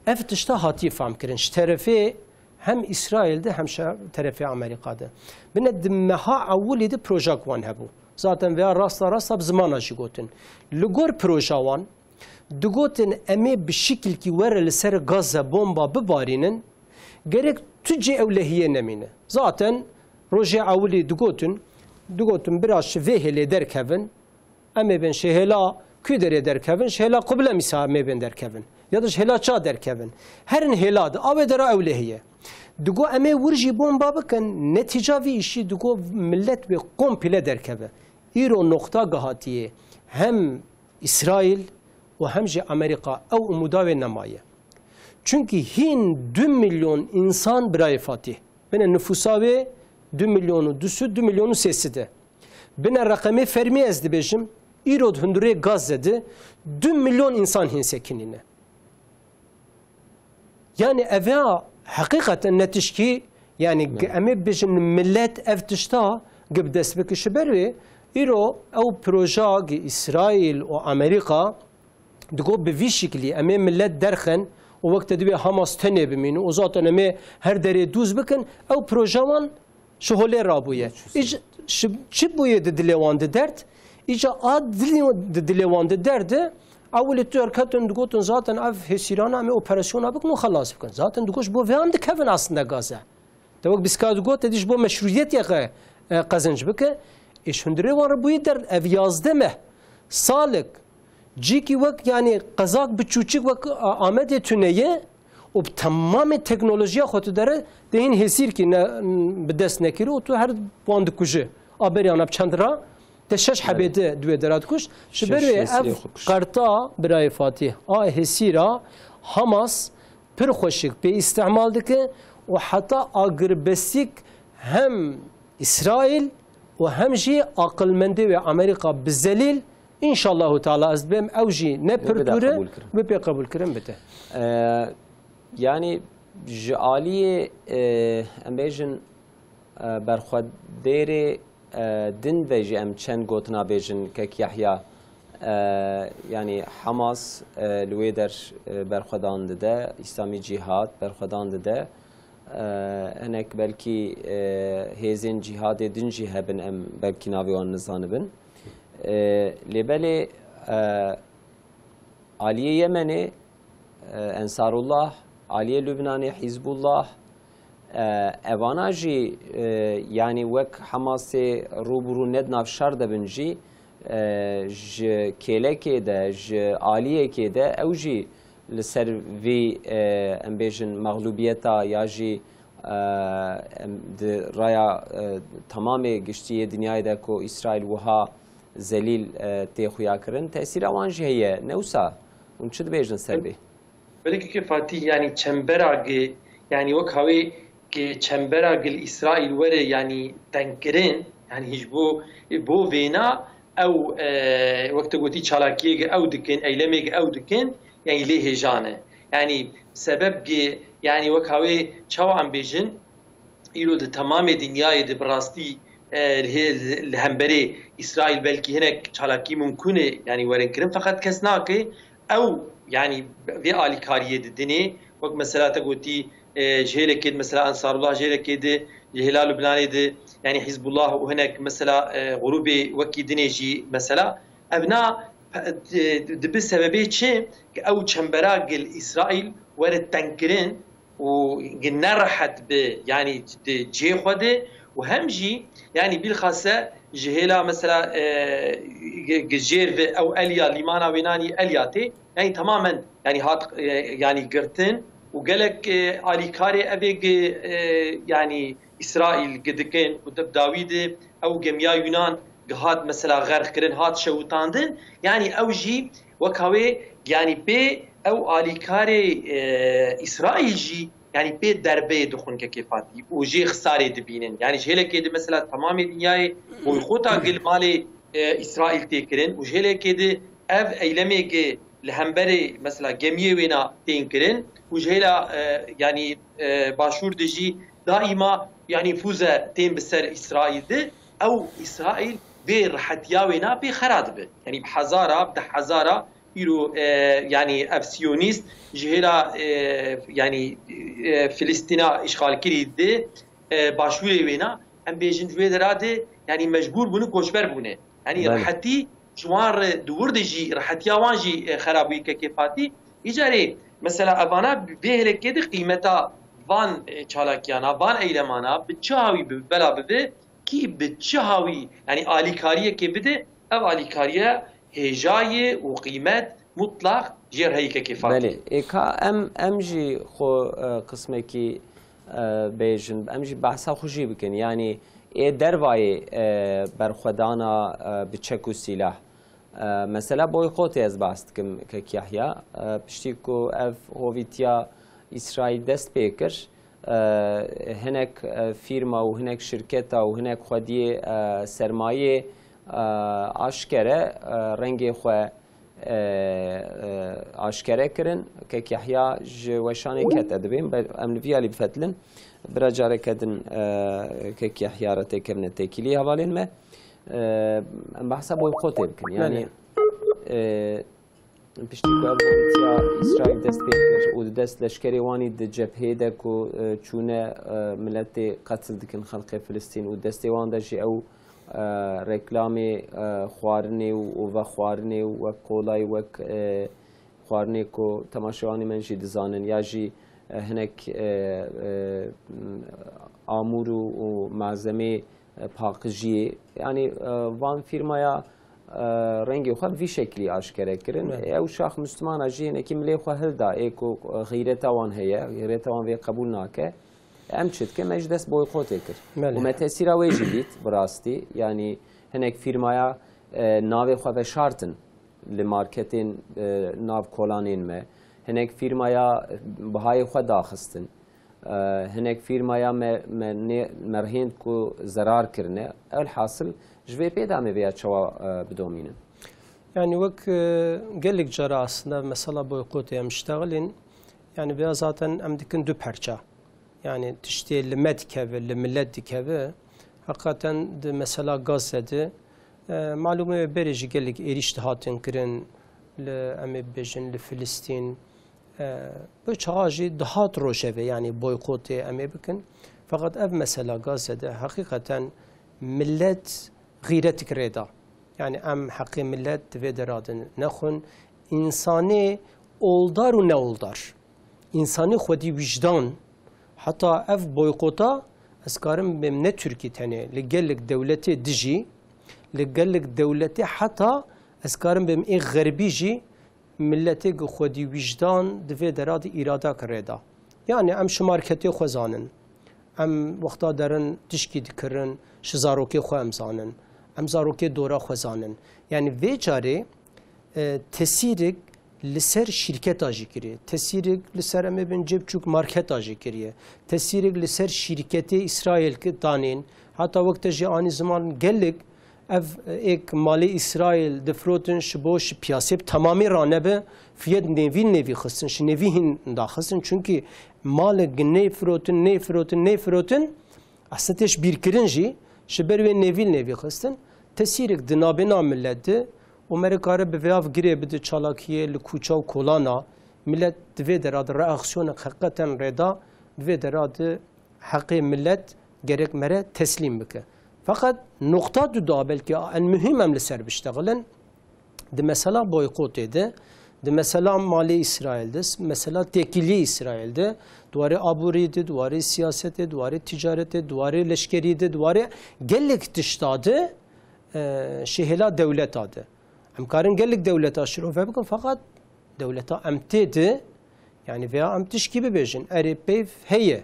ev tişta hatiye famkirin. Ji terefê hem Îsraîl de hem ji terefê Amerîka de. Bine di meha ewilî de projak wan hebû. Zaten veya rasta rasta bi zimana jî gotin. Li gor proja wan digotin, em ê bi şikilkî were li ser Gazze bomba bibarînin, gerek tu cê ewlehiyê nemîne. Zaten rojê ewilî digotin, digotin bira ji vê hêlê derkevin, Em ê bên ji hêla ku derê derkevin, ji hêla Qublemîsa em ê bên derkevin. Ya da ji hêla ça derkevin. Herin hêla di, a wê dera ewlehî ye. Digo em ê wir jî bomba bikin, netîca vî îşî digo millet wê komple derkeve. Îro noqta gihatiyê hem Îsraîl û hem jî Amerîka ew umuda wê nemaye. Çunkî hîn du milyon însan birayê Fatîh. Bine nifûsa wê du milyon û du sed, du milyon û sê sed e. Bine reqemê fermî ez dibêjim, îro di hundirê Gazze de du milyon însan hîn sekinîne. Yani ev ya heqîqeten ne tişkî, yani Evet. em ê bêjin millet ev tişta gi bi dest bike. Ji ber wê îro ew proja gi Îsraîl û Amerîka Digo bi vî şiklî em ê millet derxin û wek te dibê Hamas tenê bimîne û zaten em ê her derê dûz bikin, ew proje wan ji holê rabûye. Îc-, şi-, çi bûye di dilê wan di derd? Îca a dilê, di dilê wan di derde, ewilî tu derketin digotin zaten ev hêsîrana em ê operasyona bikin û xelas bikin. Zaten digo ji bo vê an dikevin aslında Gaze. Te wek Biska digot, te dî ji bo meşrûyetê xe-, e, qezenc bike. Ê ji hundirê wan re bûyî der ev yazdeh meh, salek, cîkî wek, yanî qezak biçûçik wek, a, Amedê tune ye û bi temamê teknolojiya xwe tu dere, te hîn hêsîrkî ne, bi dest nekirî û tu her wan dikuje. A beriyana bi çend ra, te şeş hebê Belê. de di wê dera dikuş. Ji ber Şeş wê hêsirê ev xwe kuşt. qerta birayê Fatîh, a hêsîra Hamas pir xweşik pê îstihmal dike û heta agirbestîk hem Îsraîl û hem jî aqilmendê wê Amerîka bi zelîl, înşallahu teala ez dibêm ew jî ne Wê pir bide dûr e, qebûl kirin. wê pê qebûl kirin bide. Ee, yani ji aliyê, e, em bêjin, e, berxwedêrê, e, din ve jî em çend gotina bêjin kek Yahya, e, yanî Hamas, e, li wê der, e, berxwedan dide, Îslamî Cîhad berxwedan dide. E, hinek belkî, e, hêzên cîhadê din jî hebin, em belkî navê wan nizanibin. E, lê belê, e, aliyê Yemenê, e, Ensarullah, aliyê Lubnanê Hizbullah, e, evana jî, e, yanî wek Hamasê rû bi rû ne di nav şer de bin jî, e, ji kêlekê de, ji aliyekê de ew jî li ser vî, e, em bêjin mexlûbiyeta ya jî, e, em, di raya, e, temamê giştî yê dinyayê de ku Îsraîl wiha zelîl, e, tê xuyakirin, tesîra wan jî heye. Ne wisa? Hûn çi dibêjin ser vê? Belê kekê Fatîh, yanî çembera gi, yanî wek hawê ki çembera gi li Îsraîl were, yanî tengkirin, yanî ji bo, bo vêna ew, e, wek te gotî çalakiyê gi ew dikin, eylemê gi ew dikin, yanî lê hêjan e. Yanî sebeb gi, yanî wek hawê çawa em bêjin, îro di temamê dinyayê de bi rastî, e, li hê-, li hemberê Îsraîl belkî hinek çalakî mumkun e, yanî werin kirin, feqet kes nake ew, yanî vê alîkariyê di dinê, wek mesela te gotî, e, ji hêlekê di mesela Ensarullah ji hêlekê di, ji hêla Lubnanê di, yanî Hizbullah û hinek mesela, e, grûbê wekî dinê jî mesela, evna, e, dibi sebebê çi ki ew çembera gil Îsraîl were tengkirin, û gi nerehet bi, yanî di cihê xwe de û hem jî, yanî bîlxase ji hêla mesela, e, gi, gi jêr ve ew eliya lîmana wênanî eliya tê, yanî temamen, yanî hat, e, yanî girtin û gelek, e, alîkarê evê gi, e, yanî Îsraîl gi dikin û di dawî de ew gemiya Yunan gi hat mesela xerq kirin, hat şewitandin, yanî ew jî weka wê, yanî pê ew alîkarê, e, Îsraîl jî, yanî pê derbeyê dixwin kekê Fatî û jê xisarê dibînin. Yanî ji hêlekê di mesela temamê dinyayê boykota gil malê, e, Îsraîl tê kirin û ji hêlekê di ev eylemê ki li hemberê mesela gemiyê wêna tên kirin û ji hêla, e, yanî, e, başûr de jî daîma yanî nîfûze tên bi ser Îsraîl di, ew Îsraîl vê rihetiya wêna pê xera dibe. Yanî bi hezara, bi deh hezara îro, e, yanî ev siyonîst ji hêla, e, yanî, e, Filistîna îşxalkirî di, e, başûrê wêna, em bêjin ji wê dera de, yanî mecbûr bûne, koçber bûne. Yanî Belê. rihetî ji wan re di wir de jî, rihetiya wan jî, e, xera bûyî kekê Fatî. Îcarê, mesela evana bi vê hêlekê de qîmeta van, e, çalakiyana, van eylemana, bi çi hawî bi, bela bibe, kî bi çi hawî, yanî alîkariyekê bide, ev alîkariye hêja ye û qîmet mutlaq jê re heye kekê Fatî. Belê, ê ka em, em jî xwe, e, qismekî, e, bêjin, em jî behsa xwe jî bikin. Yanî ê dervayê, e, berxwedana, e, bi çek û sîlah. E, mesela boykotê ez behs dikim kek Yahya. E, piştî ku ev hovîtiya Îsraîl dest pê kir, e, hinek, e, fîrma û hinek şirketa û hinek xwediyê, e, sermayê, e, aşkere, e, rengê xwe, e, e, aşkere kirin. Kek Yahya ji weşanê kete dibên, be-, em li vî alî bifetilin. Bira careke din, e, kek Yahya re têkevine têkilî hevalên me. E, em behsa boykotê bikin. Yanî, Belê. e, Piştî ku ev hovîtiya Îsraîl dest pê kir û di dest leşkerê wanî di cepheyê de ku, e, çûne, e, miletê qetil dikin xelkê Filistîn û destê wan de jî ew, e, reklamê, e, xwarinê û, û vexwarinê û wek kolayî, wek, e, xwarinê ku temaşevanê me jî dizanin ya jî, e, hinek, e, e, amûr û, û malzemê e, paqijiyê. Yanî, e, van fîrmaya, e, rengê xwe bi vî şeklî aşkere kirin. Evet. Ew şax Müslümana jî hinekî milê xwe hilda, ê ku, e, xîreta wan heye, xîreta wan vê qebûl nake. Em çi dikin? Me ji dest boykotê kir. Belê. Û me tesîra wê jî dît, bi rastî. Yanî hinek fîrmaya, e, navê xwe veşartin li marketên, e, nav kolanên me. Hinek fîrmaya bihayê xwe daxistin. E, hinek fîrmaya me, me nê, me rihênd ku zerar kirine. Elhasil, ji vê pê de em ê vêya çawa, e, bidomînin? Yani wek, e, gelek cara aslında mesela boykotê em diştexilin. Yani vêya zaten em dikin du perça. Yani tiştê li me dikeve, li millet dikeve. Hakikaten di mesela Gazze de, e, malum e, berê jî gelek êrîş dihatin kirin li, em ê bibêjin, li Filistîn, E, bi çaxa jî dihat rojevê, yanî boykotê em ê bikin. Feqet ev mesela Gazze de heqîqeten millet xîretik rê da. Yanî em heqê millet di vê dera de nexwin. Însanê Oldar û neoldar. Însanî xwedî wijdan, heta ev boykota ez karim bêm ne Tirkî tenê, li gelek dewletê dijî, li gelek dewletê heta ez karim bêm ê xerbî jî milletê gi xwedî wijdan di vê dera di îrada kirê da. Yani em şi marketê xwe zanin. Em wexta derin tişkî dikirin, şi zarokê xwe em zanin. Em zarokê dora xwe zanin. Yani vê carê, e, tesîrek li ser şîrketa jî kiriye. Tesîrek li ser em ê bin cêbçûk marketa jî kiriye. Tesîrek li ser şîrketê Îsraîl ki danên. Heta wek te jî anî ziman gelek ev, e, êk malê Îsraîl difirotin ji bo ji piyasê bi temamî ranebe, fiyet nêvî nêvî xistin, ji nêvî hîn daxistin. Çunkî malek nêfirotin, nêfirotin, nêfirotin, Aslında tê ji bîrkirin jî ji ber wê nêvî nêvî xistin, tesîrek di nabêna millet de û mere kare bi vêyav girê bide çalakiyê li kûça û kolana, millet di vê dera de reaksiyonek heqîqeten rêda, di vê dera de heqê millet gerek mere teslîm bike. Feqet noqta du da belkî en muhîm em li ser biştexilin, Di mesela boykotê de, di mesela malê Îsraîl de, mesela têkiliyê Îsraîl de, di warê aborî de, di warê siyasetê, di warê ticaretê, di warê leşkerî de, di warê gelek tişta de, e, şihêla dewleta de. Em karin gelek dewleta şirove bikin, feqet dewleta em tê de, yani veya em tişkî bibêjin, erê peyv heye.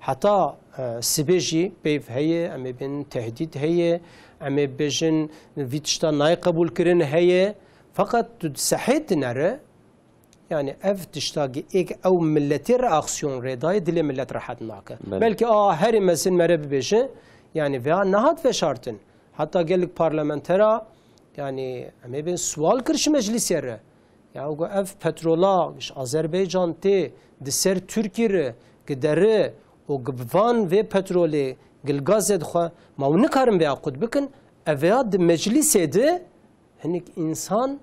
Heta, e, sibê jî peyv heye, em ê bên tehdîd heye, em ê bêjin vî tişta nayê qebûlkirin heye. Feqet tu di sehê dinere, yani ev tişta gi êk ew milletê reaksiyon rê dayê, dilê millet rehet nake. Belê. Belkî a herê mezin mere bibêje, yani veya nehat veşartin. Heta gelek parlamentera, yani em ê bên sual kir ji meclîsê re. Ya û got, ev petrola ji Azerbaycan tê di ser Tirkî re gidere û gi bi van vê petrolê gil gazê dixwe, ma hûn nikarin vêya qut bikin? Ev ya di meclîsê de hinek însan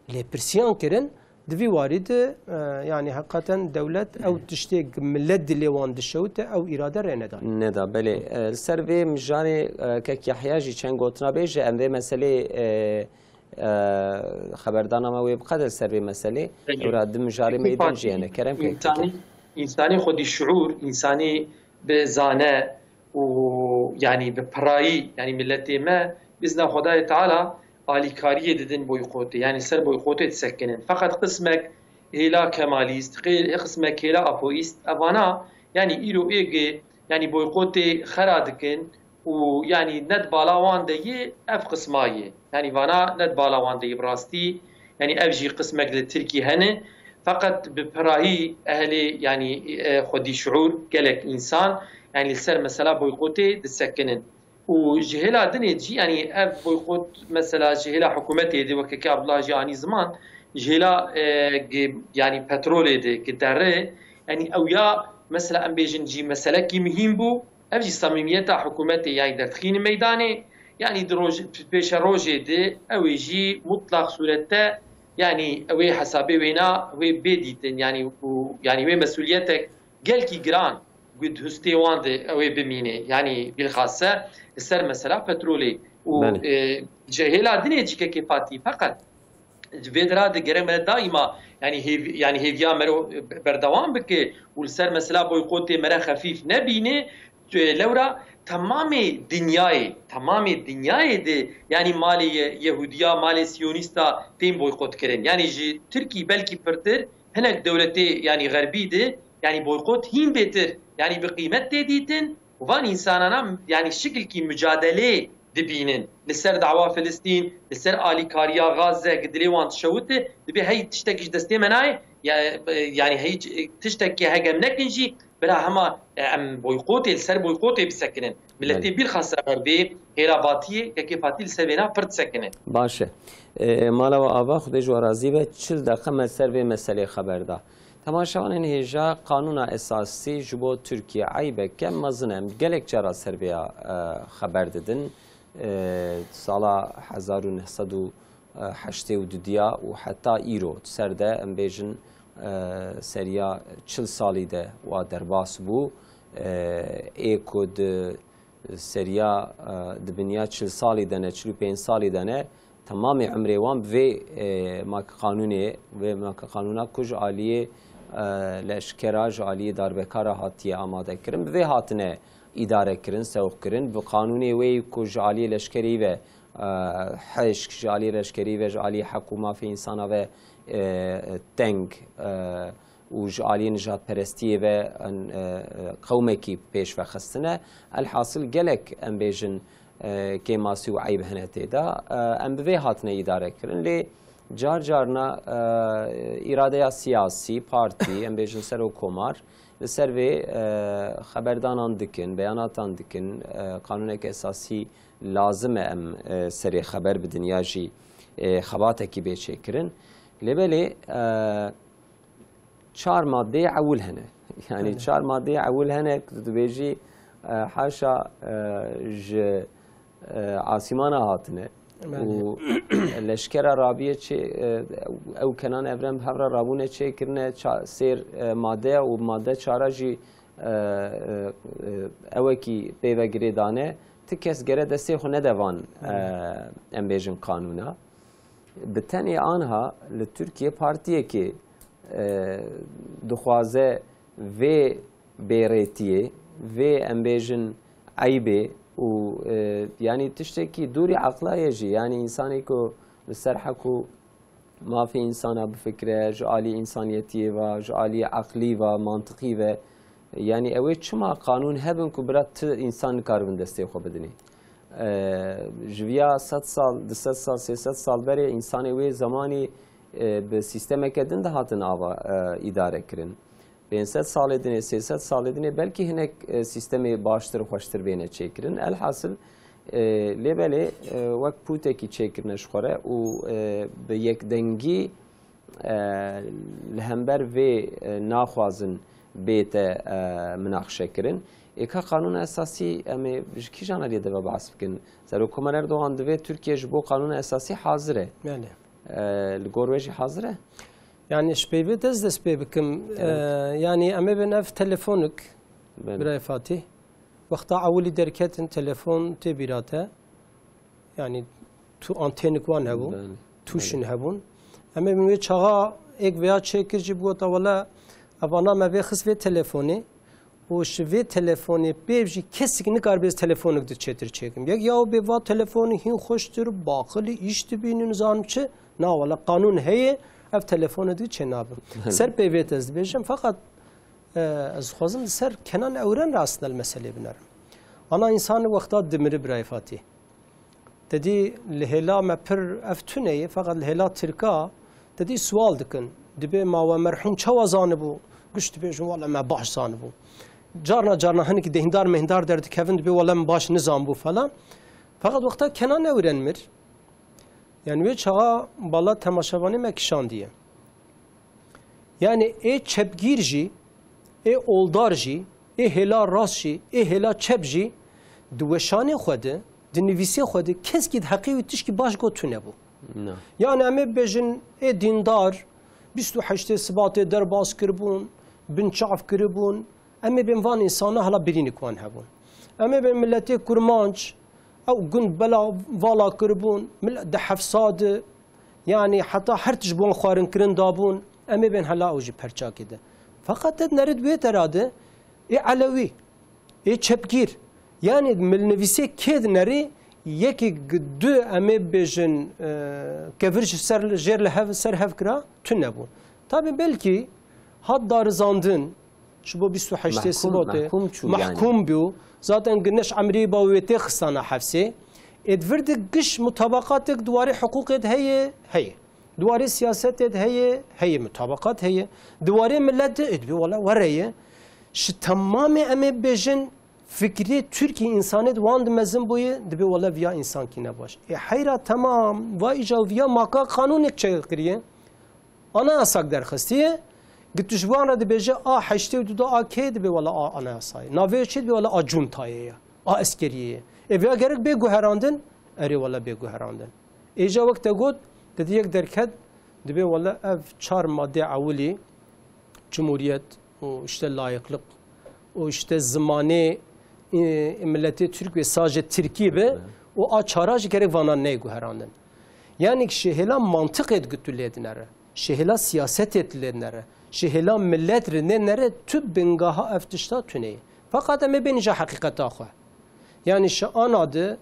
lêpirsiyan kirin, di vî warî de, e, yani heqeten dewlet ew tiştê gi millet dilê wan dişewite, ew îrade rê nedaye. Neda, belê. E, li ser vê mijarê, e, kek Yahya jî çend gotina bêje, em vê meselê, e, e, xeberdana me wê biqede ser vê meselê. Belê. Ewra di mijarê meydan jî hene. Kerem ke. Însanî, însanî xwedî şiûr, însanî bi zane û, yanî bi pirayî, yanî miletê me, bi izna Xwedayê Teala alîkariyê didin boykotê. Yanî ser boykotê disekinin. Feqet qismek hêla kemalîst, qê-, qismek hêla apoîst, evana, yanî îro êgê, yanî boykotê xera dikin, û, yanî, ne di bala wan de yê, ev qisma yê. Yanî vana ne di bala wan de yê bi rastî. Yanî ev jî qismek li Tirkî hene. Feqet bi pirahî ehlê, yanî, e, xwedî şiûr, gelek însan, yanî li ser mesela boykotê disekinin. Û ji hêla dinê jî, yanî ev boykot mesela ji hêla hikûmetê de, weke ke Abdullah jî anî ziman, ji hêla, e, gi-, yanî petrolê de, gi derê, yanî ew ya mesela em bêjin jî meselekî muhîm bû. Ev jî samîmiyeta hikûmetê, yanî derdixîne meydanê, yanî di roj-, pêşerojê de ew ê jî mutlaq sûrette, yanî ew ê hesabê wêna wê bê dîtin, yanî û, yanî wê mesûliyetek gelkî giran gu di hustê wan de ew ê bimîne, yanî bilxase li ser mesela petrolê û, Belê. e, ji hêla dinê jî kekê Fatî feqet Ji vê dira de gerek mere daîma, yanî hêv-, yanî hêviya mere berdewam bike û li ser mesela boykotê mere xefîf nebîne. Tu-, lewra temamê dinyayê, temamê dinyayê de, yanî malê ye-, Yehûdiya, malê Siyonîsta tên boykot kirin. Yanî ji Tirkî belkî pirtir, hinek dewletê, yanî xerbî de, yanî boykot hîn bêtir, yanî bi qîmet tê dîtin û van însanana, yanî şikilkî mucadelê dibînin. Li ser dawa Filistîn, li ser alîkariya Gaze, gi dilê wan dişewite, dibê hey tiştekî ji destê me nayê, ya, e, yanî hey, e, tiştekî hege em nekin jî, bila hema, e, em boykotê, li ser boykotê bisekinin. Miletê Belê. Bîlxasa xerbê, hêla Fatiyê, kekê Fatî li ser vêna pir disekine. Baş e. E, mala we ava, Xwedê ji we razî be, çil deqe me ser vê meselê xeber da. Temaşevanên hêja, qanûna esasî ji bo Tirkiye eybeke mezin e. Em gelek cara ser vêya, e, xeber didin. E, sala hezar û neh sed û heştê û dudiya û heta îro di ser de, em bêjin, e, seriya çil salî de wa derbas bû. E, ê ku di seriya, e, di binya çil salî de ne, çil û pênc salî de ne, temamê umrê wan bi vê, e, maka qanûnê, vê maka qanûna ku ji aliyê, e, leşkera, ji aliyê darbekara hatiye amade kirin, bi vê hatine îdare kirin, sewq kirin. Bi qanûnê wê ku ji aliyê leşkerî ve, e, hişk, ji aliyê leşkerî ve, ji aliyê heq û mafê însana ve, e, teng, e, û ji aliyê nijadperestiyê ve, e, e, qewmekî pêş ve xistine. Elhasil gelek, em bêjin, e, kêmasî û eyb hene tê de. E, em bi vê hatine îdare kirin. Lê car carna, e, îradeya siyasî, partî, em bêjin serokkomar, li ser vê, e, xeberdanan dikin, beyanatan dikin, e, qanûneke esasî lazim e em, e, serê xeber bidin ya jî, e, xebatekî bê çêkirin. Lê belê, e, çar madeyê ewil hene. Yani Belê. Çar madeyê ewil hene ku tu dibêjî, e, haşa, e, ji, e, asîmana hatine. Belê. Û leşkera Rabiyê çê, e, ew Kenan Evren bi hev re rabûne çêkirine ça-, sêr, e, made û made çara jî, e, e, e, ewekî pê ve girê dane. Ti kes gere destê xwe nede van, Belê. E, em bêjin qanûna. Bi tenê anha li Tirkiye partiyekê, e, dixwaze vê bêrêtiyê, vê em bêjin eybê û, e, yanî tiştekî dûrî eqla ye jî, yanî însanê ku li ser heq û mafê însana bifikire, ji alî însaniyetiyê ve, ji alî eqlî ve, mantiqî ve, yanî ew ê çima qanûn hebin ku bira ti însan nikaribin destê xwe bidinê? E, ji viya sed sal, du sed sal, sê sed sal berê însanê wê zemanî, e, bi sîstemeke din dihatin ava, e, îdare kirin. Pênc sed salê dinê, sê sed salê dinê belkî hinek, e, sîstemê baştir, xweştir bêne çêkirin. Elhasil, e, lê belê, e, wek pûtekî çêkirine ji xwe re û, e, bi yekdengî, e, li hember vê, e, naxwazin bête, e, minaxşe kirin. Ê ka qanûna esasî em ê ji kîjan aliyê de ve behs bikin? Serokkomar Erdogan divê Tirkiye ji bo qanûna esasî hazir e. Belê. E, li gor wê jî hazir e? Yani ji peyvê dest dest pê bikim. Evet. E, yani em ê bin ev telefonik, Belê. Birayê Fatih. Wexta ewilî derketin telefon tê bîra te. Yani tu antenik wan hebûn, Belê. Tûşin Belê. Hebûn. Em ê bin wê çaxa êk veya çêkir jî bigota wele evana me vê xist vê telefonê. Û ji vê telefonê pêv jî kesik nikaribe ez telefonik di çêtir çêkim. Yek ya bê va telefonî hîn xweştir, baqilî, îş dibînin, nizanim çi. Na wele qanûn heye, ev telefonê di çê nabin. Ser pê vê te ez dibêjim, feqet, e, ez dixwazim li ser Kenan Ewren re aslında li meselê binerim. Ana însan wexta dimiri birayê Fatî. Te dî li hêla me pir ev tune ye, feqet li hêla Tirka te dî sual dikin. Dibê ma we merhûm çawa zanibû? Giş dibêjin, wele me baş zanibû. Carna carna hinekî dehîndar mehîndar derdikevin, dibê wele min baş nizanbû falan. Feqet wexta Kenan Ewren mir, yani wê çaxa bala temaşevanê me kişandiye. Yani ê çepgîr jî, ê oldar jî, ê hêla rast jî, ê hêla çep jî di weşanê xwe de, di nivîsê xwe de keskî di heqê wî tişkî baş got tune bû. Na. Yani em ê bêjin ê dîndar bîst û heştê Sibatê derbas kiribûn, binçav kiribûn, em ê bên van însana hela birînik wan hebûn. Em ê bên miletê Kurmanc, ew gund bela vala kiribûn, mil-, di hefsa de, yani heta her tişt bi wan xwarinkirin dabûn, em ê bên hela ew jî perçakê de. Feqet te dinerit wê tera de, ê Elewî, ê çepgîr, yani milnivîsê kê dinerî, yekî gi-, du em ê bêjin, e, kevir ji ser, jêr li hev, ser hev kira, tune bû. Tabi belkî hat darizandin, ji bo bîst û heştê Mehkûm, Sibatê mehkûm çû yani. Mehkûm bû. Zaten gineş emrî ba wê tê xistana hefsê. Ê di vir de giş mutabaqatek di warê hiqûqê de heye, heye. Di warê siyasetê de heye, heye mutabaqat heye. Di warê milet de, ê dibê wele were ye. Ji temamê em ê bêjin, fikrê Tirkî însanê di wan de mezin bûye, dibê wele viya însankî ne baş. Ê heyra temam, va îca viya maka qanûnek çêkiriye. Anayasak derxistiye, gi tu ji wan re dibêje a heştê û du de a kê dibê wele a anayasayê. Navê çi dibê wele a cuntayê ye, a eskeriyê ye. Ê viya gerek bê guherandin, erê wele bê guherandin. Êca wek te got, te dî yek derket, dibê wele ev çar madê ewilî, cumhuriyet û işte layıklık û işte zimanê, e, miletê Türk ve sadece Tirkî be, Evet. û a çara jî gerek vana neyê guherandin. Yanî şihêla mantiqê di tu lê dinere, şihêla siyasetê tu lê dinere, şihêla millet rinê nere, tu bingaha ev tişta tune ye. Feqat em ê bên îja heqîqeta xwe. Yanî şi ana di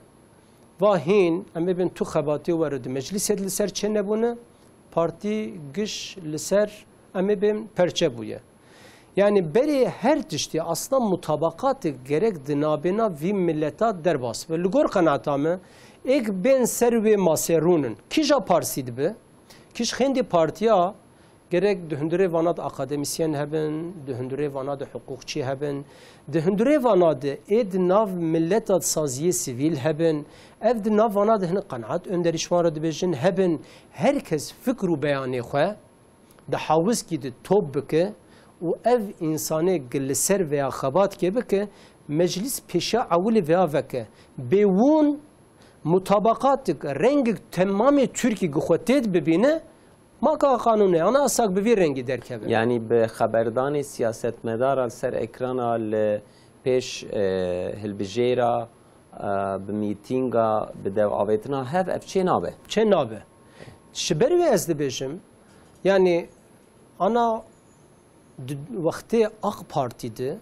va hîn, em ê bên tu xebatê were di meclisê de li ser çênebûne, partî giş li ser em ê bên perçe bûye. Yanî berê her tiştî aslan mutabaqatê gerek di nabêna vî mileta derbas be. Li gor qenaeta min, êk bên ser wê masê rûnin. Kîja parsî dibe? Kîj xêndî partiya gerek di hundirê vana de akademîsyen hebin, di hundirê vana de hiqûqçî hebin, di hundirê vana de ê di nav mileta de saziyê sivîl hebin, ev di nav vana de hin qenaet önderî ji wan re dibêjin hebin, her kes fikr û beyanê xwe di hawizkî de top bike û ev însanê gi li ser veya xebat kê bike, meclis pêşiya ewilê veya veke. Bêwûn mutabaqatik, rengik temamê Tirkî gi xwe têd bibîne, maka qanûnê, ana yasak bi vî rengî derkeve. Yanî bi xeberdanê siyasetmedara li ser ekrana li pêş, e, hilbijêra, e, bi mîtînga, bi dev avêtina hev, ev çê nabe. Çê nabe. Ji ber wê ez dibêjim, yanî ana di wextê AK Partî de,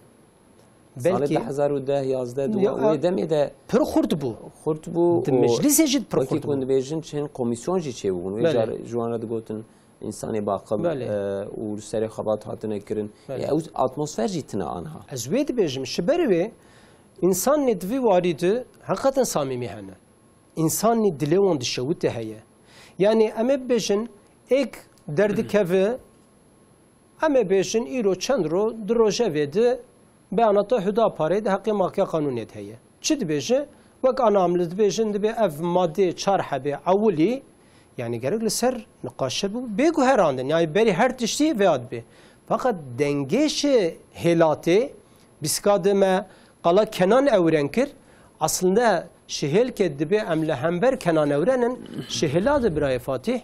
salê belkî du hezar û deh yazdeh di Ya, wê demê de pir xurt bû. Xurt bû Di û meclisê jî pir wekî xurt ku bû. Dibêjin çend komîsyon jî çêbûbûn. Wê Belê. Car ji wan re digotin însanê baqil, Belê. e, û li serê xebat hatine kirin. Belê. E, ew atmosfer jî tine anha. Ez wê dibêjim, ji ber wê însanê di vî warî de heqeten samîmî hene. Însanî dilê wan dişewite heye. Yanî em ê bibêjin, êk derdikeve, em ê bêjin, îro çend ro, di rojevê de beyanata Hudaparê di heqê makeya qanûnê de heye. Çi dibêje? Wek ana em li dibêjin, dibê ev madê çar hebê ewilî, yanî gerek li ser niqaşe bû, bê guherandin. Yanî berî her tiştî vêya dibê. Feqet dengêşê hêlatê, bîstka de me qala Kenan Ewren kir. Aslında şihêlkê dibê em li hember Kenan Ewren in, şihêla de birayê Fatîh.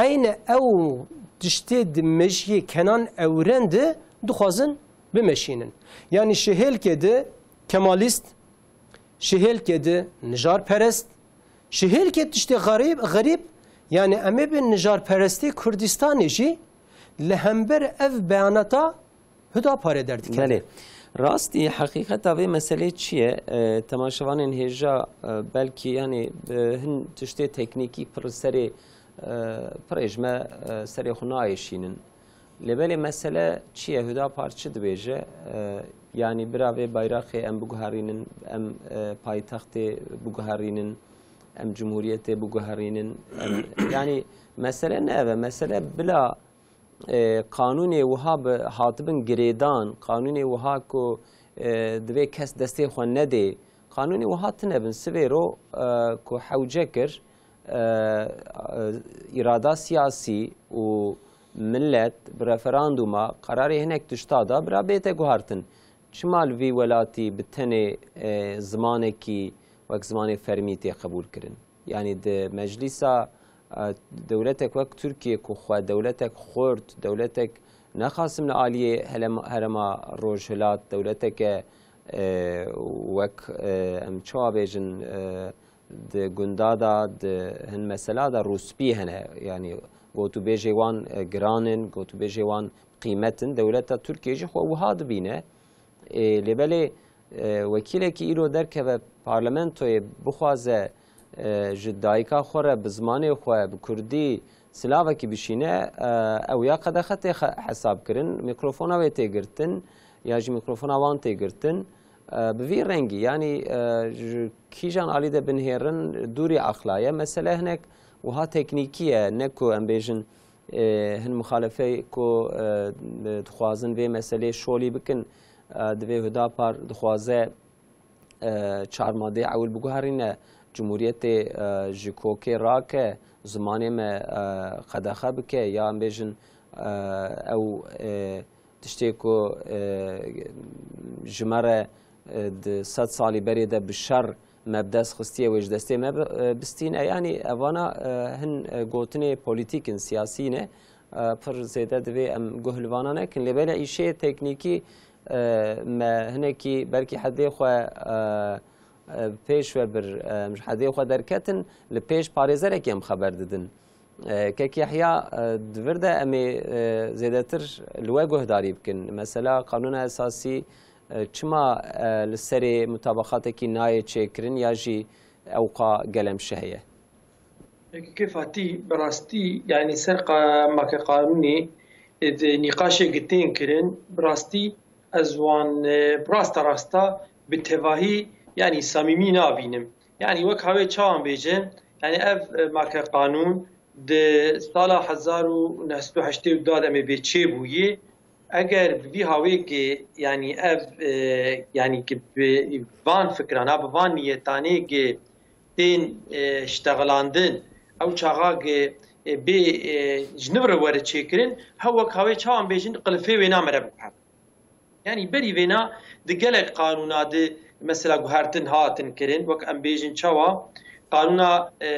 Eyne ew tiştê di mejiyê Kenan Ewren de dixwazin bimeşînin. Yanî şihêlkê de Kemalîst, şihêlkê de nijarperest, şihêlkê tiştê xerîb, xerîb, yanî em ê bi nijarperestê Kurdistanê jî li hember ev beyanata Hudaparê derdikeve. Belê. Rastî heqîqeta vê meselê çi ye? E, temaşevanên hêja, e, belkî, yanî, e, hin tiştê teknîkî pir serê, e, pir ê ji me, e, serê xwe naêşînin. Lê belê mesele çi ye? Hudapar çi dibêje? E, yanî bira vê bayraqê em biguherînin, em, e, paytextê biguherînin, em cumhuriyetê biguherînin. Em, yanî mesele ne ev e. Mesele bila e, qanûnê wiha bi, hatibin girêdan, qanûnê wiha ku, e, divê kes destê xwe nedê, qanûnê wiha tine bin. Sivêro, e, ku hewce kir, e, e, îrada siyasî û millet bi referandûma qerarê hinek tişta da, bira bête guhartin. Çima li vî welatî bi tenê, e, zimanekî wek zimanê fermî tê qebûl kirin? Yanî di meclîsa, e, dewletek wek Tirkiye ku xwe dewletek xurt, dewletek nexasim li aliyê helema-, herêma Rojhilat, dewleteke, e, wek, e, em çawa bêjin, e, di gunda de, di hin mesela de rûspî hene. Yanî gotûbêjê wan, e, giran in, gotûbêjê wan qîmet in. Dewleta Tirkiye jî xwe wiha dibîne. Ê, lê belê, e, wekîlekî îro derkeve parlamentoyê bixwaze, e, ji dayika xwe re bi zimanê xwe, bi kurdî silavekî bişîne, e, ew ya qedexe tê xe-, hesab kirin, mîkrofona wê tê girtin, ya jî mîkrofona wan tê girtin. E, bi vî rengî, yanî, e, ji kîjan alî de binihêrin dûrî aqla ye. Mesele hinek wiha teknîkî ye, ne ku em bêjin, e, hin muxalefeyê ku, e, dixwazin vê meselê şolî bikin, e, divê Hudapar dixwaze, e, çar madeyê ewil biguherîne, cumhuriyetê, e, ji kokê rake, zimanê me, e, qedexe bike, ya em bêjin, e, ew, e, tiştê ku, e, ji me re, e, di sed salî berê de bi şer me bi dest xistiye, wê ji destê me bi-, e, bistîne. Yanî evana, e, hin, e, gotinê polîtîk in, siyasî ne. E, pir zêde divê em guh li vana nekin. Lê belê îşê teknîkî, e, me hinekî belkî hedê xwe, e, e, pêş ve bir, e, em ji hedê xwe derketin, li pêş parêzerekê em xeber didin. E, Kek Yehya, e, di vir de em ê, e, zêdetir li we guhdarî bikin. Mesela Qanûna Esasî, e, çima, e, li serê mutabaqatekî nayê çêkirin ya jî ewqa gelem şe heye? Kekê Fatî, bi rastî, yanî ser qa-, make qanûnê, e, di nîqaşê gi tên kirin, bi rastî ez wan, e, rasta rasta bi tevahî, yanî samîmî nabînim. Yanî wek hawê çawan bêje, yanî ev, e, make qanûn di sala hezar û neh sed û heştê û du de em ê bê çêbûyî. Eger bi vî hawê ki, yanî ev, e, yanî ki bi van fikrana, bi van niyetanê ki tên, e, ştexilandin, ew çaxa ki, e, bê, e, ji nû re were çêkirin, hew wek hawê çawan bêjin qilifê wêna me re biguher. Yanî berî vêna di gelek qanûna di mesela guhertin hatin kirin, wek em bêjin çawa qanûna, e,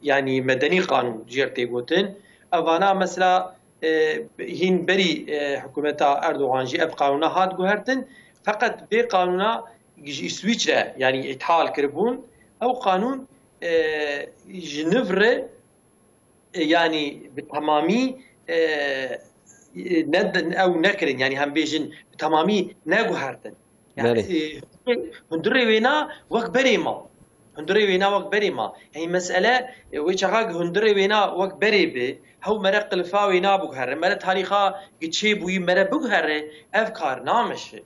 yanî medenî qanûn jêr tê gotin. Evana mesela, e, hîn berî, e, hikûmeta Erdogan jî ev qanûna hat guhertin. Feqet vê qanûna ji Îswîçre, yanî îthal kiribûn. Ew qanûn, e, ji nû re, e, yanî bi temamî, e, e, ne, ew nekirin, yanî em bêjin bi temamî neguhertin. Yanî, Belê. e, hundirê wêna wek berê ma. Hundirê wêna wek berê ma. Yanî mesele, e, wê çaxa ki hundirê wêna wek berê bi, hew mere qilifa wêna biguhere, mere tarîxa ki çêbûyî mere biguhere, ev kar nameşe.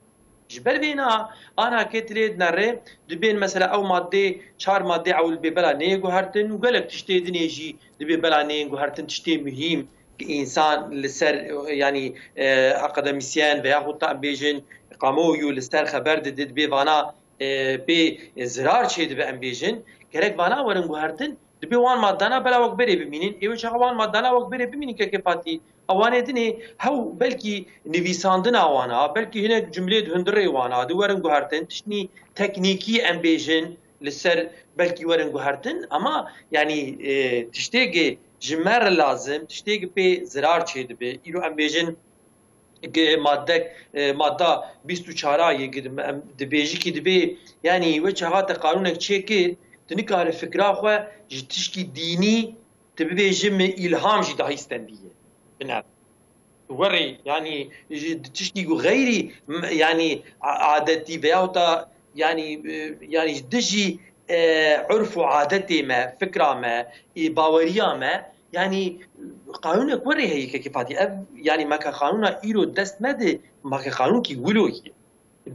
Ji ber vêna, ana ke tilê dinere, dibên mesela ew madde, çar madde ewil bê bela neyê guhertin û gelek tiştê dinê jî dibê bela neyên guhertin, tiştê muhîm ki însan li ser, yanî, e, akademîsyen veya xwe ta em bêjin kamuoyu li ser xeber dide, dibê vana, e, pê zirar çêdibe em bêjin. Gerek vana werin guhertin, dibê wan maddana bela wek berê bimînin. Ê wê çaxa wan maddana wek berê bimînin kekê Fatî. Ewanê dinê hew belkî nivîsandina wana, belkî hinek cumlê di hundirê wana, di werin guhertin, tiştnî teknîkî em bêjin, li ser belkî werin guhertin, ama yanî, e, tiştêkê ji me re lazim, tiştêkê pê zirar çêdibe. Îro em bêjin, ge-, madde, e, madda bîst û çar a yê ge-, em dibêjikî dibê, yanî we çaxa te qanûnek çêkir, tu nikare fikra xwe ji tişkî dînî, tu bibêjî min îlham jî dahî stendiye. Bine. Werê, yanî ji tişkî ku xeyrî, m-, yanî a-, adetî veyahut da, yanî, e, yanî ji dijî, e, urf û adetê me, fikra me, ê baweriya me, yanî qanûnek werê heye kekê Fatî. Ev, yanî make qanûna îro dest me de, make qanûnkî wilo ye.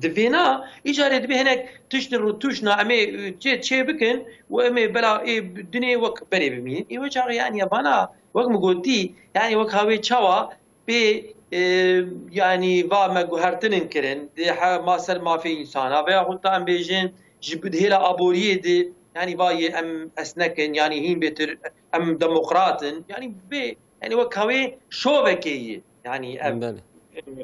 Di vêna, îcarê dibê hinek tişt rûtûşna em ê, e, çê, çê bikin û em ê bela ê dinê wek berê bimînin. Ê wê çaxê, yanî, vana, wek min gotî, yanî, wek hawê çawa pê, e, yanî, va me guhertinin kirin, di he-, ma ser mafê însana, veya xwe ta em bêjin, ji bi-, hêla aboriyê di, yanî, va yê em esnek in, yanî, hîn bêtir em demokrat in, yanî, bê, yanî, wek hawê şovekê yê, yanî, ev Belê.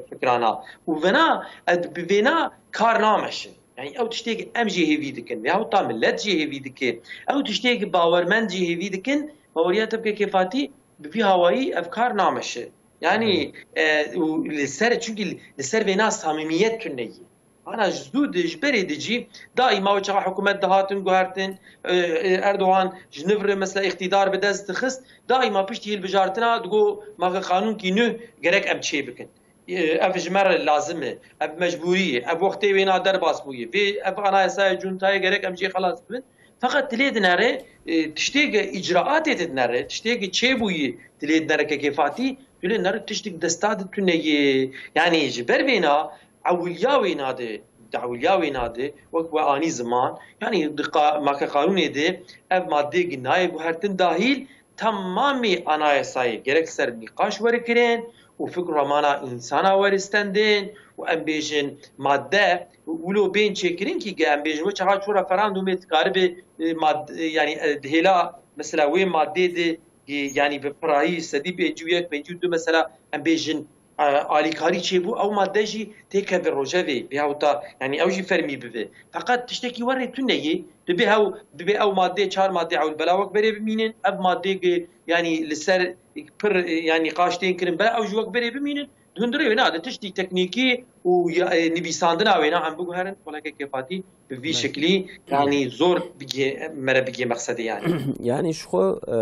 fikrana. Û vena, ez bi vêna kar nameşin. Yanî ew tiştê ki em jê hêvî dikin veyahut ta millet jê hêvî dike, ew tiştê ki bawermend jê hêvî dikin, baweriya te bike kêfatî, bi vî hawayî ev kar nameşe. Yanî, e, û li ser, çunkî li ser vêna samîmiyet tune ye. Ana ji zû di, ji berê di jî daîma wê çaxa hikûmet dihatin guhertin, e, e, Erdogan ji nû re mesela îqtîdar bi dest dixist, daîma piştî hilbijartina digo, make qanûnkî nû gerek em çê bikin. E, ev ji me re lazim e, ev mecbûrî ye, ev wextê wêna derbas bûye, vê ev anayasaya cuntayê gerek em jê xelas bibin. Feqet dilê dinere, e, tiştê ge îcraatê de dinere, tiştê ge çêbûyî dilê dinere kekê Fatî, dilê dinere tiştik desta de tune ye. Yanî ji ber vêna ewiliya wêna de, di ewiliya wêna de, wek we anî ziman, yanî di qa-, make qanûnê de ev madde ge nayê guhertin dahîl, temamê anayasayê gerek ser nîqaş were kirin û fikr û remana însana were stendin û em bêjin madde wilo bên çêkirin kî ge em bêjin we çaxa çû referandumê dikaribe, e, mad-, e, yanî, e, di hêla mesela wê maddê de, e, yanî bi pirahî sedî pêncî û yek, pêncî û du mesela em bêjin, e, alîkarî çêbû, ew madde jî têkeve rojevê, veyahût da, yanî ew jî fermî bibe. Feqet tiştekî werê tune yê, dibe ew, dibe ew madde, çar madde ewil bela wek berê bimînin, ev madde ge, yanî li ser pir, yanî nîqaş tên kirin, bela ew jî wek berê bimînin, Hundirê wê na, di tiştî teknîkî û ya, e, nivîsandina wê na em biguherin, wala kekê Fatî bi vî Belê. şeklî, yanî zor bigê, mere bigê mexsedê yanî. Yanî ji xwe, e,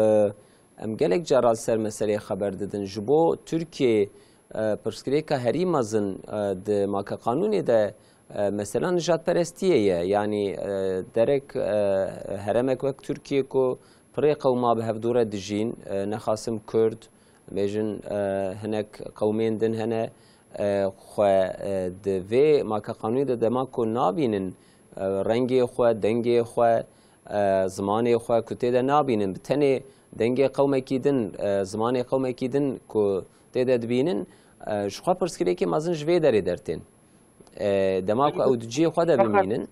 em gelek cara li ser meseleyê xeber didin. Ji bo Tirkiyê, e, pirsgirêka herî mezin, e, di maka qanûnê de, e, mesela nijadperestiyê ye. Yanî, e, derek, e, heremek wek Tirkiye ku pirê qewma bi hevdû re dijîn, e, nexasim Kurd, bêjin, e, hinek qewmên din hene, e, xwe, e, di vê maka qanûnê de dema ku nabînin, e, rengê xwe, dengê xwe, e, zimanê xwe ku tê de nabînin, bi tenê dengê qewmekî din, e, zimanê qewmekî din ku tê de dibînin, e, ji xwe pirsgirêkê mezin ji vê derê dertên. E, dema ku ew di cihê xwe de Fakat bimînin,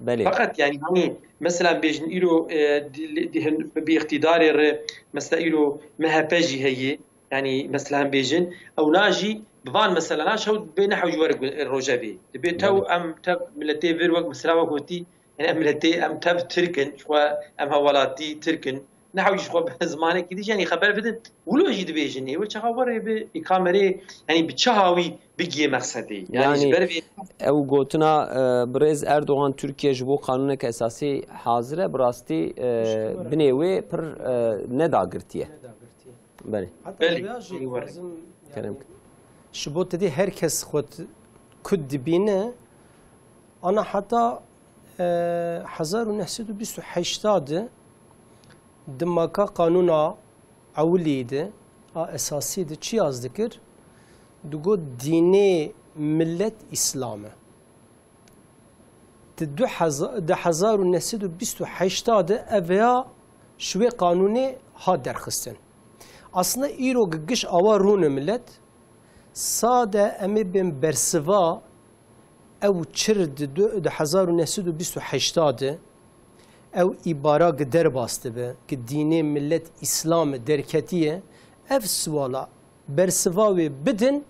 belê. Fakat yani hani mesela bêjin îro, e, di, di, hin- bi îqtîdarê re mesela îro M H P jî heye. Yani mesela bêjin ew na jî bi van mesela na şew bê nehew ji we re gu- rojevê. Dibê tew Belê. em tev miletê vir wek mesela wek gotî, yani em miletê em tev Tirk in, ji xwe em hewelatî Tirk in. Nehew jî ji xwe bi zimanekî dî jî, yanî xeber bidin. Wilo jî dibêjin, ê wê çaxa were bi î kamerê, yanî bi çi hawî bigiyê mexsedê. Yanî ji Yanî ber vê ew gotina, e, birêz Erdogan Tirkiye ji bo qanûneke esasî hazir e, bi rastî, e, binê wê pir, e, nedagirtiye. Nedagirtiye. Belê. Heta Belê, vêya jî yanî were. dixwazim, Kerem yanî, kir. Ji bo te dî her kes xwe t- ku dibîne, ana heta, e, hezar û neh sed û bîst û heşt de di maka qanûna ewilî de, a esasî de çi yaz dikir? Digot dînê millet Îslam e. Di du heza-, di hezar û neh sed û bîst û heşt de ev ya ji wê qanûnê hat derxistin. Aslında îro gi giş awa rûne millet, sade em ê bên bersiva ew çir di du-, di hezar û neh sed û bîst û heşt de ew îbara gi derbas dibe, gi dînê millet Îslam e derketiye, ev siwala bersiva wê bidin,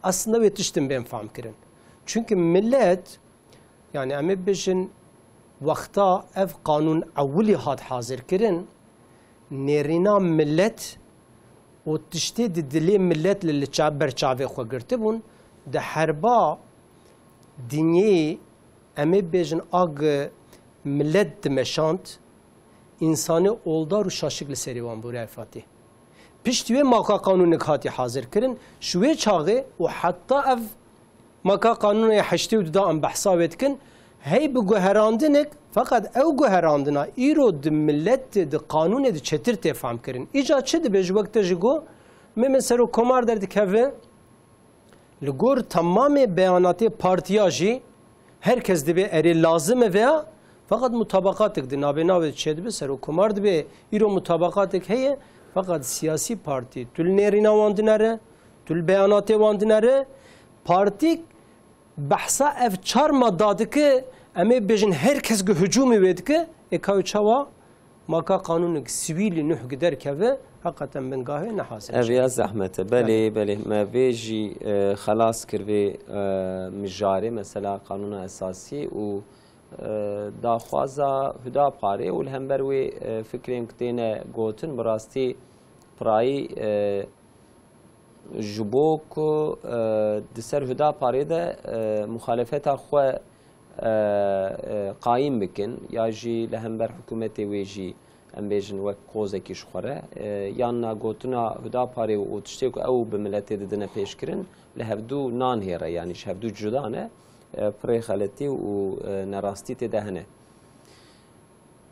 aslında wê tiştin bên fam kirin. Çunki millet, yani em ê bêjin, wexta ev qanûn ewilî hat hazir kirin, nêrîna millet û tiştê di dilê millet li, li ça-, ber çavê xwe girtibûn, di herba dinyê, em ê bêjin, a gi millet dimeşand, însanê oldar û şaşik li serê wan bû, Refatî. Piştî wê maka qanûnik hatî hazir kirin, ji wê çaxê û heta ev maka qanûnê heştê û du da em behsa wê dikin, hey bi guherandinek, feqet ew guherandina îro di milletê, di qanûnê, di çetir tê fam kirin. Îca çi dibe ji wek te ji go, me, me serokkomar derdikeve, Li gor temamê beyanatê partiya jî her kes dibê erê lazim e veya, feqet mutabaqatek di navê navê çêdibe, serokkomar dibê îro mutabaqatek heye, feqet siyasî partî tu li nêrîna wan dinere, tu li beyanatê wan dinere, partîk behsa ev çar madda dike, em ê bêjin her kes gi hicûmê wê dike, ê ka wê çawa? Maka qanûnek sivîlî nuh gi derkeve, heqeten bingahê ne hazir. Ev ya zehmet e. Belê, belê. Me vê jî, e, xelas kir vê, e, mijarê, mesela qanûna esasî û, e, daxwaza Hudaparê û li hember wê, e, fikrên ku têne gotin, bi rastî pirayî, e, Ji bo ku, e, di ser Hudaparê de, e, muxalefeta xwe, e, e, qayîm bikin ya jî li hember hikûmetê wê jî em bêjin wek qozekî ji xwe re, e, yan na gotina Hudaparê û tiştê ku ew bi miletê didine pêşkirin li hevdû nanhêre, yanî ji hevdû cuda ne, e, pirê xeletî û, e, nerastî tê de hene.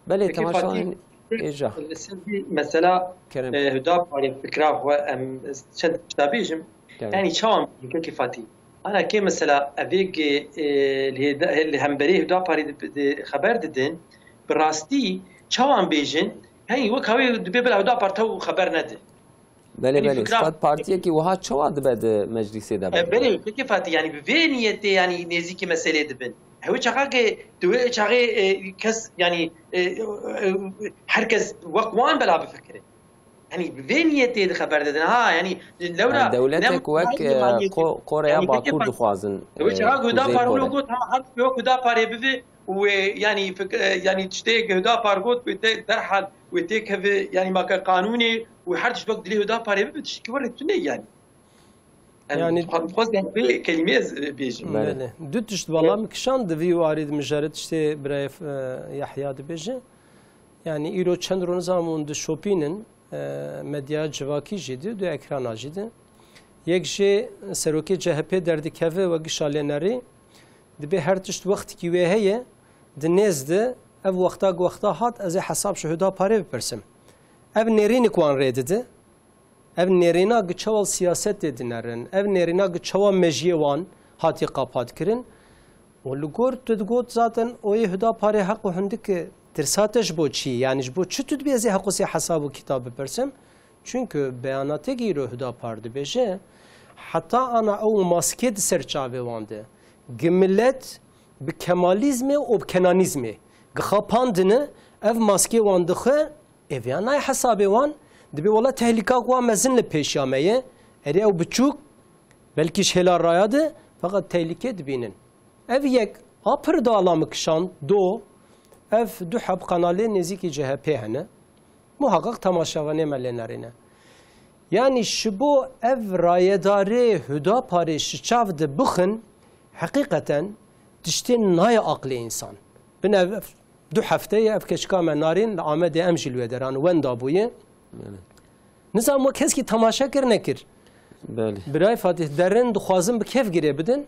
Belê, Peki temaşevanên Fatih, êja. Li ser vî mesela, Kerem. e, Hudaparê fikra xwe em çend tişta bêjim. Kerem. Yani çawan bêjim, Peki Fatih? Ana kê mesela evê ki, e, li hêda-, li hemberê Hudaparê di, di xeber didin, bi rastî çawan bêjin, hey wek hawê dibê bila Hudapar tew xeber nedi. Belê, Yanî belê. fikra Stat partiyekî wiha çawa dibe di meclîsê de E, berdibê? belê, pekê Fatî, yanî bi vê niyetê, yanî nêzîkî meselê dibin. Ew çaxa ke di wê çaxê, e, kes, yanî, e, e, her kes wek wan bela bifikire. Yanî bi vê niyetê di xeber didin. Ha, yanî lewra Ha, dewletek ne wek, ne e, maliyetê. Ko-, Koreya Yanî pekê Bakur Fatî. dixwazin, Ew e, çaxa Kuzey Hudapar Kore. Got, ha, her wek Hudaparê bibe, Wê, yanî, fik-, e, yanî, tiştê Hudapar got, wê te derhal, wê têkeve, yanî, make qanûnê, wê her tişt wek dilê Hudaparê bibe, tiştekî were tune, yanî. Yani, yani, xwest vê kelîmê ez bêjim. Belê. Belê. Du tişt bala min kişand di vî warî de, mijarê tiştê birayê, e, Yahya dibêje. Yani, îro çend roj nizam hûn dişopînin, e, medya civakî jî di, du ekrana jî di. Yek jê serokê C H P derdikeve we gişa lênerî, dibê her tişt wextikî wê heye, di nêz de, ev wexta ku wexta hat, ez ê hesab ji Huda Parê bipirsim. Ev nêrînik wan rê didi. Ev nêrîna gi çawa siyasetê dinerin, ev nêrîna gi çawa mejiyê wan hatiye qapatkirin. Û li gor tu digot zaten oyê Huda Parê heq û hindik tirsa te ji bo çi? Yani ji bo çi tu dibê ez ê heqûsê hesab û kitab bipirsim? Çünkü beyanatê gi îro Huda Par dibêje, heta ana ew maskê di ser çavê wan de, gi milet bi kemalîzmê û bi kenanîzmê gi xapandine, ev maskê wan dixwe, Ê vêya nayê hesabê wan, dibê wela tehlîka ku wa mezin li pêşiya me ye, erê ew biçûk, belkî ji hêla raya de, feqet tehlîke dibînin. Ev yek, a pir dala min kişand, do, ev du heb qenalê nêzîkî C H P hene. Muhaqiq temaşevanê me lê nerîne. Yani ji bo ev rayedarê Huda Parê ji çav de bixin, heqîqeten tiştên nayê aqlê însan. Bin ev, ev du hefte ye ev keçika me narîn li Amedê em jî li wê deran wenda bûye. Belê. Nizam we keskî temaşe kir nekir. Belê. Birayê Fatih derin dixwazin bi kêf girê bidin.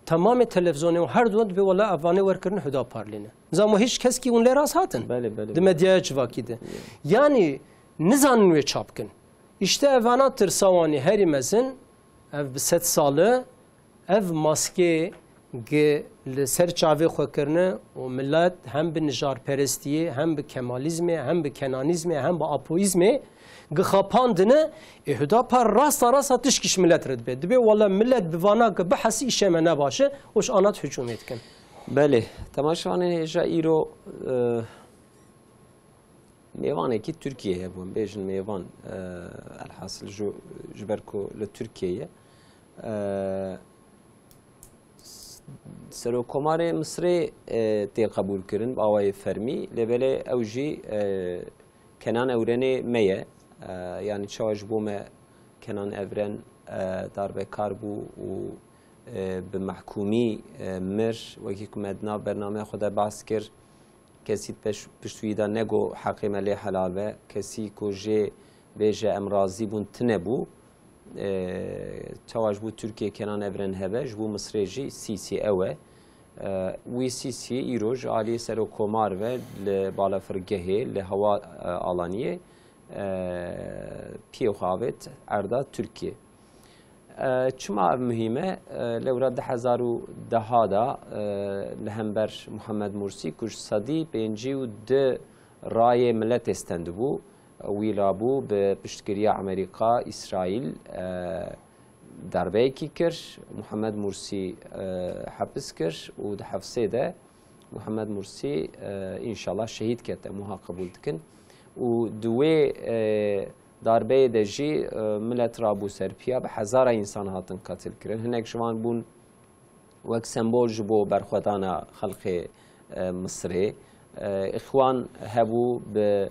Temamê televîzyonê û her du dibê wela ev vanê werkirin Huda Parlî ne. Nizam we hîç keskî hûn lê rast hatin? Belê, belê, Di belê. Medyaya civakî de. Belê. Yani nizanin wê çap kin. Îşte evana tirsa wanî herî mezin, ev bi sed sal e, ev maskê gi li ser çavê xwe kirine û milet hem bi nijarperestiyê, hem bi kemalizmê, hem bi kenanizmê, hem bi apoyizmê gi xapandine, ê Hudapar rasta rasta tişkî ji milet re dibe. Dibe wele milet bi vana gi bihesî îşê me ne baş e û ji ana hicûmê dikin. Belê, temaşevanên hêja îro, e, mêvanekî Tirkiyê hebû, em bêjin mêvan, e, elhasil ji, ji ber ku li Tirkiyê ye. E, s-, Serokkomarê Misirê, e, tê qebûlkirin bi awayê fermî, lê belê ew jî, e, Kenan Evrenê me ye. E, yanî çawa ji bo me Kenan Evren, e, darbekar bû û, e, bi mehkûmî, e, mir, wekî ku me di nav bernameya xwe de behs kir, Kesî peş-, pişt wî de nego heqê me lê helal be. Kesî ku jê bêje em razî bûn tune bû. E, çawa ji bo Tirkiye Kenan Evren hebe, ji bo Misirê jî Sîsî ew e. E, wî Sîsî îro ji aliyê Serokkomar ve li balafirgehê, li hewa, e, alaniyê, e, piyê xwe avêt erda Tirkiye. E, çima ev muhîm e? E, lewra du hezar û deh de, e, li hember Muhammed Mursî ku ji sedî pêncî û du rayê miletê stendibû, wî labû bi piştgiriya Amerîka, Îsraîl, e, darbeyekî kir. Muhammed Mursî, e, hepis kir û di hefsê de Muhammed Mursî, e, înşallah şehîd kete, em wiha qebûl dikin. Û di wê, e, darbeyê de jî, e, milet rabû ser piya, bi hezara însan hatin qetil kirin. Hinek ji wan bûn wek sembol ji bo berxwedana xelkê, e, Misirê. E, Îxwan hebû bi,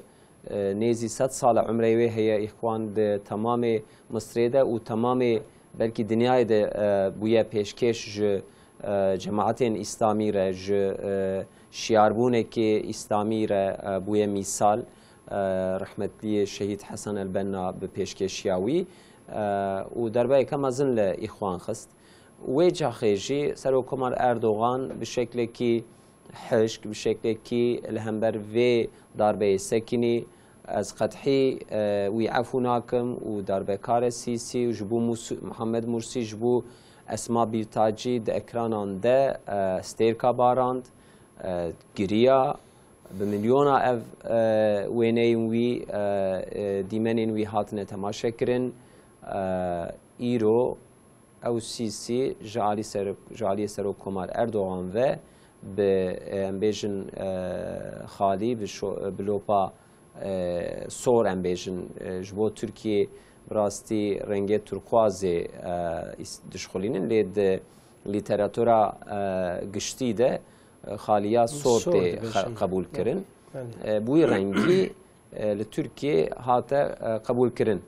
e, nêzî sed sal e umrê wê heye. Îxwan di temamê Misirê de û temamê belkî dinyayê de, e, bûye pêşkêş ji, e, cemaetên Îslamî re, ji, e, şiyarbûnekê Îslamî re, e, bûye mîsal. E, rehmetliyê Şehîd Hesen Elbenna bi pêşkêşiya wî, e, û derbeyeke mezin li Îxwan xist. Wê caxê jî Serokkomar Erdogan bi şeklekî hişk, bi şeklekî li hember vê darbeyê sekinî, ez qethî, e, wî efû nakim û darbekar e Sîsî û ji bo Mus-, Muhammed Mursî, ji bo Esma Bîltacî di ekranan de, e, stêrka barand, e, giriya, bi milyona ev, e, wêneyên wî, e, e, dîmenên wî hatine temaşe kirin. E, îro ew Sîsî ji alî ser-, ji alîyê Serokkomar Erdogan ve bi, e, em bêjin, e, xalî, bi şo-, bi lopa, e, sor, em bêjin, e, ji bo Tirkiyê bi rastî rengê turkuazê, e, îs-, dişxulînin, lê di lîteratura, e, giştî de, e, xaliya sor Sor tê dibêjin. xe-, qebûl kirin. Belê. E, bi wî rengî, e, li Tirkiyê hate, e, qebûl kirin.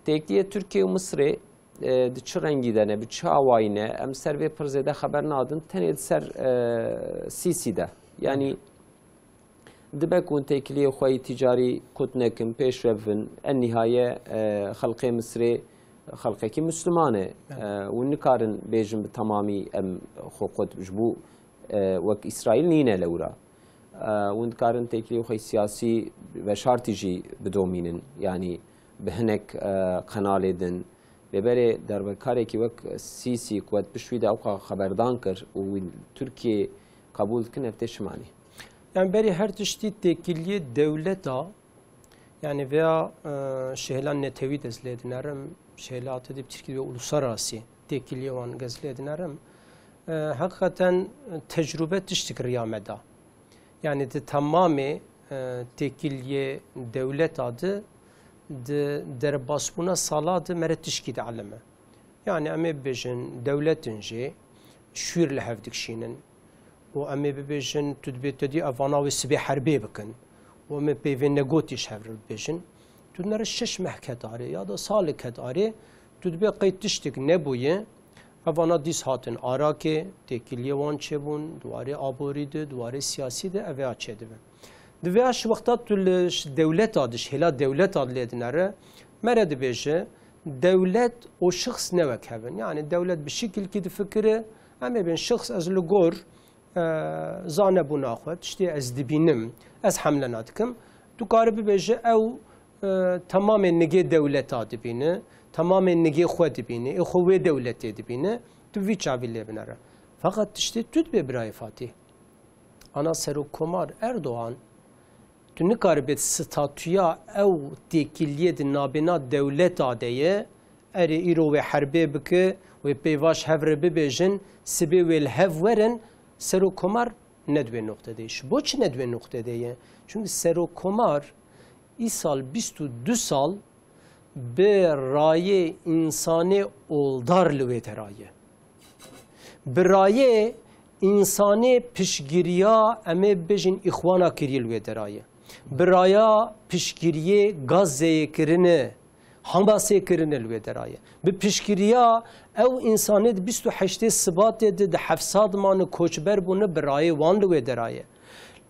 Têkiliyê Tirkiye û Misirê e, di çi rengî de ne, bi çi awayî ne, em ser vê pir zêde xeber nadin, tenê di ser, e, Sîsî de. Yanî dibe ku hûn têkiliyê xwe yî tîcarî qut nekin, pêş ve bivin, en nîhaye, e, xelqê Misirê xelqekî Misliman e. Evet. E, hûn nikarin bêjin bi temamî em xwe qut ji bo, e, wek Îsraîl nîne lewra. E, hûn dikarin têkiliyê xwe yî siyasî veşartî jî bidomînin. Yanî bi hinek, e, qenalê din. Lê berê derbekarekî wek Sîsî ku we di pişt wî de ewqa xeberdan kir û wî li Tirkiyê qebûl dikin, ev tê çi manî? Yani berî her tiştî têkiliyê dewleta, yani veya, e, şehêla netewî de ez lê dinerim, şehêla hatî di Tirkiyê ve uluslararası têkiliyê wan ez lê dinerim. E, heqîqeten tecrube tiştik riya me da. Yani di temamê, e, têkiliyê dewleta di, di derbasbûna sala di mere tişkî di elime. Yani em ê bibêjin dewletin jî şûr li hev dikişînin. Û em ê bibêjin tu dibê te dî evana wê sibê herbê bikin. Û em ê peyvê negotî ji hev re bibêjin. Tu dinere şeş meh ket arê ya da salik ket arê, tu dibê qey tiştik nebûye. Evana dîs hatin Arakê, têkiliyê wan çêbûn, di warê aborî de, di warê siyasî de, ev ya çêdibe. Di vê ya ji wexta tu li ş-, dewleta di, ji hêla dewleta di lê dinere, mere dibêje, dewlet û şixs ne wek hev in. Yani dewlet bi şikilkî difikire, em ê bên şixs ez li gor e, zanebûna xwe, tiştê ez dibînim, ez hemle nadikim, tu kare bibêje ew, e, temamê nigê dewleta dibîne, temamê nigê xwe dibîne, ê xwe wê dewletê dibîne, tu vî çavî lê binere. Feqet tiştê tu dibê birayê Fatîh. Ana Serokkomar Erdogan, tu nikaribê statûya ew têkiliyê di nabêna dewleta de ye, erê îro wê herbê bike, wê peyva ji hev re bibêjin, sibê wê li hev werin, Serokkomar ne di wê noqtedê ye. Ji bo çi ne di wê noqtedê ye? Çünkü Serokkomar îsal bîst û du sal bi rayê însanê oldar li wê dera ye. Bi rayê însanê piştgiriya, em ê bibêjin, îxwana kirî li wê dera ye. Bi raya piştgiriyê Gazeyê kirine, Hamasê kirine li wê dera ye. Bi piştgiriya ew însanê di bîst û heştê Sibatê de di heft sed mane koçber bûne, bi rayê wan li wê dera ye.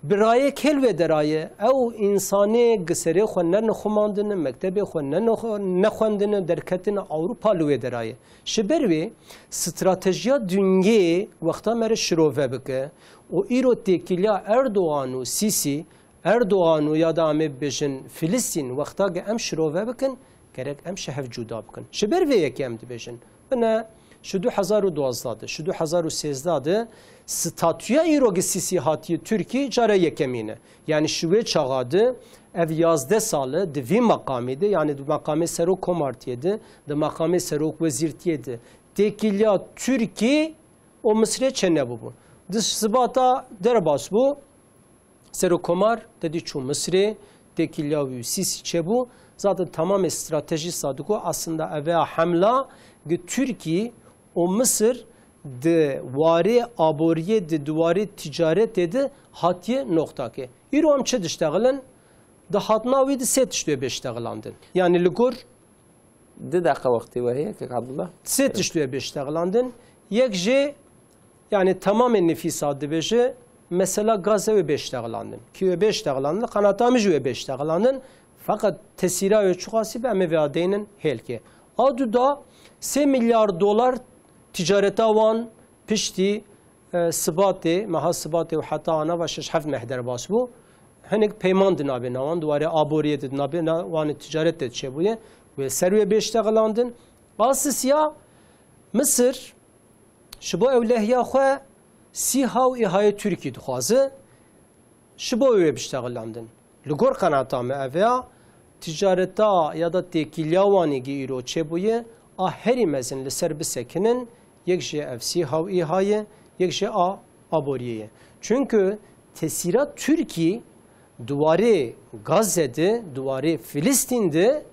Bi rayê kê li wê dera ye? Ew însanê giserê xwe ne nixumandine, mektebê xwe ne nixu-, nexwendine, derketine Ewropa li wê dera ye. Ji ber wê stratejiya dungê wexta me re şirove bike û îro têkiliya Erdogan û Sîsî, Erdogan û ya da em ê bibêjin Filistîn, wexta ke em şirove bikin, gerek em ji hev cuda bikin. Ji ber vê yekê em dibêjin. Bine, ji du hezar û duwazdeh de, ji du hezar û sêzdeh de statûya îro gi Sîsî hatiye Tirkî cara yekemîn e. Yani ji wê çaxa de ev yazdeh sal e di vî meqamê de, yani di meqamê serok komartiyê de, di meqamê serok wezîrtiyê de têkiliya Tirkî û Misirê çênebûbû. Di Sibata derbas bû, Serokkomar te dî çû Misirê, têkiliya wî û Sîsî çêbû. Zaten tamamê stratejî sa digo aslında ev ya hemla gi Tirkî û Misir di warê aboriyê de, di warê ticaretê de hatiye noqtakê. Îro em çi diştexilin? Di hatina wî de sê tişt wê bê ştexilandin. Yani li gor Di deqe wextê we heye, kek Abdullah? Sê tişt wê bê ştexlandin. Yek jê, yani tamamê nifîsa dibêje, mesela gaze wê bê ştexlandin. Kî wê bê ştexlandin, qenata min jî wê bê ştexlandin. Feqet tesîra wê çiqasî be, em ê vê adeynin hêlkê. A du da sê milyar dolar ticareta wan piştî, e, Sibatê, meha Sibatê û heta ana va şeş heft meh derbas bû. Hinek peyman di nabêna wan, di warê aboriyê de, di nabêna wan ticaret de çêbûye. Wê ser wê bê ştexelandin. A sisiya Misir ji bo ewlehiya xwe SÎHA û ÎHAyê Tirkî dixwaze. Ji bo wê biştexelandin. Li gor qenata me ev ya, ticareta ya da têkiliya Wanê gi îro çêbûye, a herî mezin li ser bisekinin, yek jê ev SÎHA û ÎHA ye, yek jê a aboriyê ye. Çunku tesîra Tirkî di warê Gaze de, di warê Filistîn de,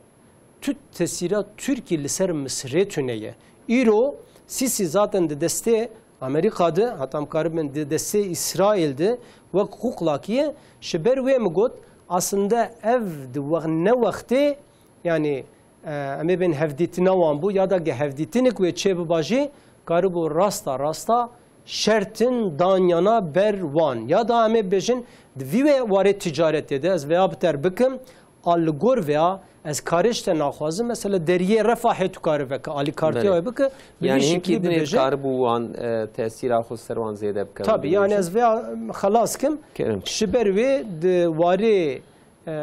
tu tesîra Tirkî li ser Misirê tune ye. Îro Sîsî zaten di destê Amerîka de, heta em karibin di destê Îsraîl de wek quqlakî ye. Ji ber wê min got, aslında ev di wex-, ne wextê, yani e, em ê bên hevdîtina wan bû, ya da ge hevdîtinik wê çê biba jî, karibû rasta rasta şertin danyana ber wan. Ya da em ê bêjin, di vî wê warê ticaretê de ez vêya bi ter bikim, a li gor vêya ez karê ji te naxwazim, mesela deriyê Refahê tu kare veke, alîkartiya Belê. wê bike, bi vî Yanî şeklî hinkî dinê bibêje. dikaribû wan, e, tesîra xwe ser wan zêde bike, Tabii, yanî bibêje. ez vêya, em, xelas kim. Kerem. Ji ber wê di warê, e,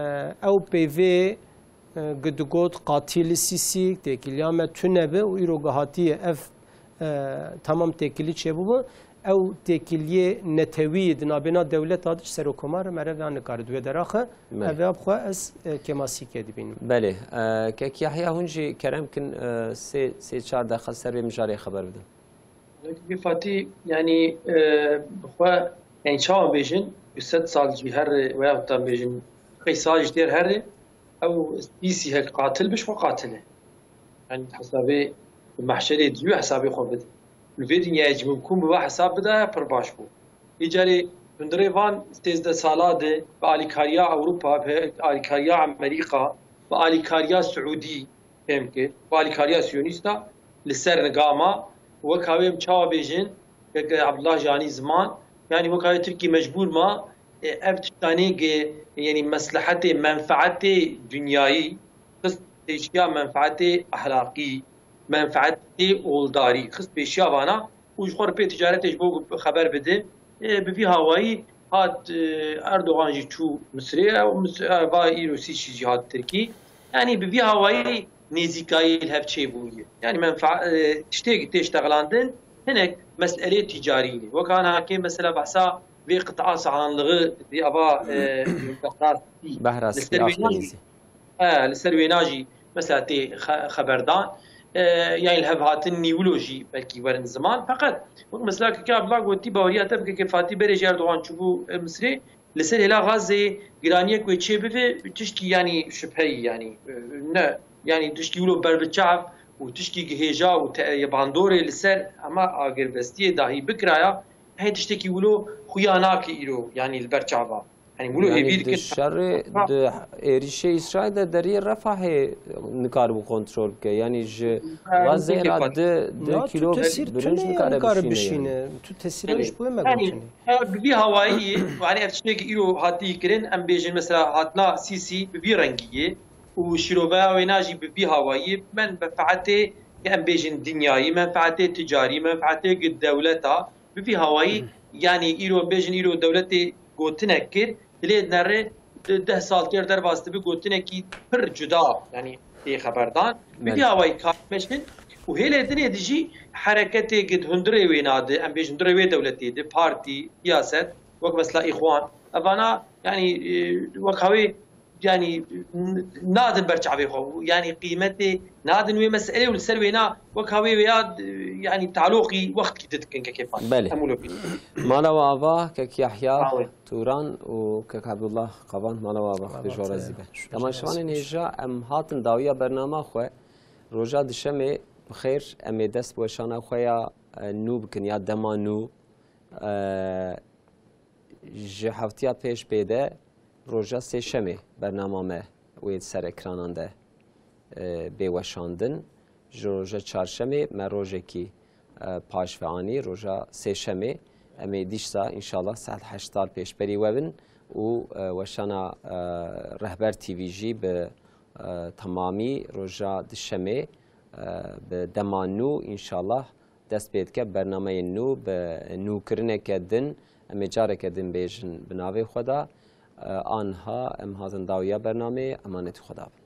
ew peyvê, e, gi digot qatilî Sîsî, têkiliya me tune bi û îro gi hatiye ev, e, tamam têkilî çêbûbû. Ew têkiliyê netewî di nabêna dewleta de ji serokomar re mere vêya nikare di wê deraxe. Me. Ev vêya bi xwe ez, e, kêmasîkê dibînim. Belê. E, Kek Yahya, hûn jî kerem kin, e, sê, sê çar deqa ser vê mijarê xeber bidin. Wekî Fatî, yanî, e, bi xwe, yanî çawa bêjin, bi sed sal jî here, veya tam bêjin, qey sal jî têr here, ew Sîsî hek qatil bi, ji xwe qatil e. Yanî hesabê mehşerê diyû hesabê xwe bide. Li vê dinyayê jî mimkûn bi va hesab bidaya pir baş bû. Îcarê hundirê van sêzdeh sala de bi alîkariya Ewropa, bi alîkariya Amerîka, bi alîkariya Siûdî, fêm kir, bi alîkariya Siyonîsta li ser niga ma, wek hawê em çawa bêjin, wek Abdullah Janî ziman, yanî wek hawê Tirkî mecbûr ma, e, ev tiştanê ge, yanî meslehetê, menfeetê dinyayî, xist pêşiya menfeetê ehlaqî, menfeetê oldarî, xist pêşiya vana, û ji xwe re pê ticaretê ji bo xeber bide. E, bi vî hawayî hat, e, Erdogan jî çû Misirê, ew Mis-, e, va îro Sîsî jî hat Tirkî. Yanî bi vî hawayî nêzîkayî li hev çêbûye. Yanî menfa-, e, tiştê tê ştexlandin, hinek meselê tîcarî ne. Wek ana kê mesela behsa vê qit'a sahanlixî, vê ava, e, Behra Spî Behra li Spî ser wê Akdenîzê. He, li ser wêna jî mesela tê xe-, xeberdan. E, yanî li hev hatin nîwilo jî belkî werin ziman. Feqet wek mesela Keke Abdullah gotî, baweriya te bi Keke Fatî berê jî Erdogan çûbû, e, Misirê. Li ser hêla Gazeyê giraniyek wê çê bibe, tişkî yanî şibheyî yanî, e, ne, yanî tişkî wilo berbiçav û tişkî gihêja û te-, ye bandorê li ser hema agirbestiyê dahî bikiraya, hê tiştekî wilo xuya nake îro, yanî li ber çava. Yanî wilo Yanî hêvî di dikin. şerê, Ha. di êrîşê Îsraîl de deriyê Refahê nikaribû kontrol bike. Yanî ji Ha, Gazeyê peki, re pat. di, di Ya, tu kîlo tesîr birinc tune nikare nikare bişîne, bişîne. yanî. Tu tesîra Belê. ji bo me Yanî, gotinê. e, bi vî hawayî, yanî ev tiştekî îro hatî kirin, em bêjin mesela hatina Sîsî bi vî rengî ye û şîroveya wêna jî bi vî hawayî ye. Menfeetê, em bêjin dinyayî, menfeetê ticarî, menfeetê gi dewleta, bi vî hawayî, yanî îro bêjin, îro dewletê gotinek kir, dilê nere di deh sal têr derbas dibi gotinekî pir cuda, yanî tê xeberdan. Bi vî Belê. hawayî kar meşin û hêlê dinê di jî hereketê gi di hundirê wê nadi, em bêjin hundirê wê dewletê di partî, siyaset, wek mesela Îxwan, evana, yanî, e, wek hawê, yanî, n-, nadin ber çavê xwe, yanî qîmetê nadin wê meselê û li ser wêna wek hawê wêya, e, yanî taloqî wextkî didikin kekê pat. Belê. Em wilo bînin. Mala we ava, Kek Yahya Sağ olun. Turan û Kek Abdullah Qavan, mala we ava, Xwedê ji we re razî be. Temaşevanên hêja, em hatin dawiya bernama xwe. Roja dişemê bi xêr em ê dest bi weşana xwe ya, e, nû bikin ya dema nû. E, ji heftiya pêş pê de roja sêşemê bernama me wê ser ekranan de, e, bê weşandin. Ji roja çarşemê me rojekî, e, paş ve anî, roja sêşemê. Em ê dîsa înşallah saet heşt sal pêşberî we bin û, e, weşana, e, Rehber T V jî bi, e, temamî roja dişemê, e, bi dema nû înşallah dest pê dike bernameyên nû bi nûkirineke din. Em ê careke din bêjin bi navê xwe de. E, anha em hatin dawiya bernameyê, emanetî xwe de bin.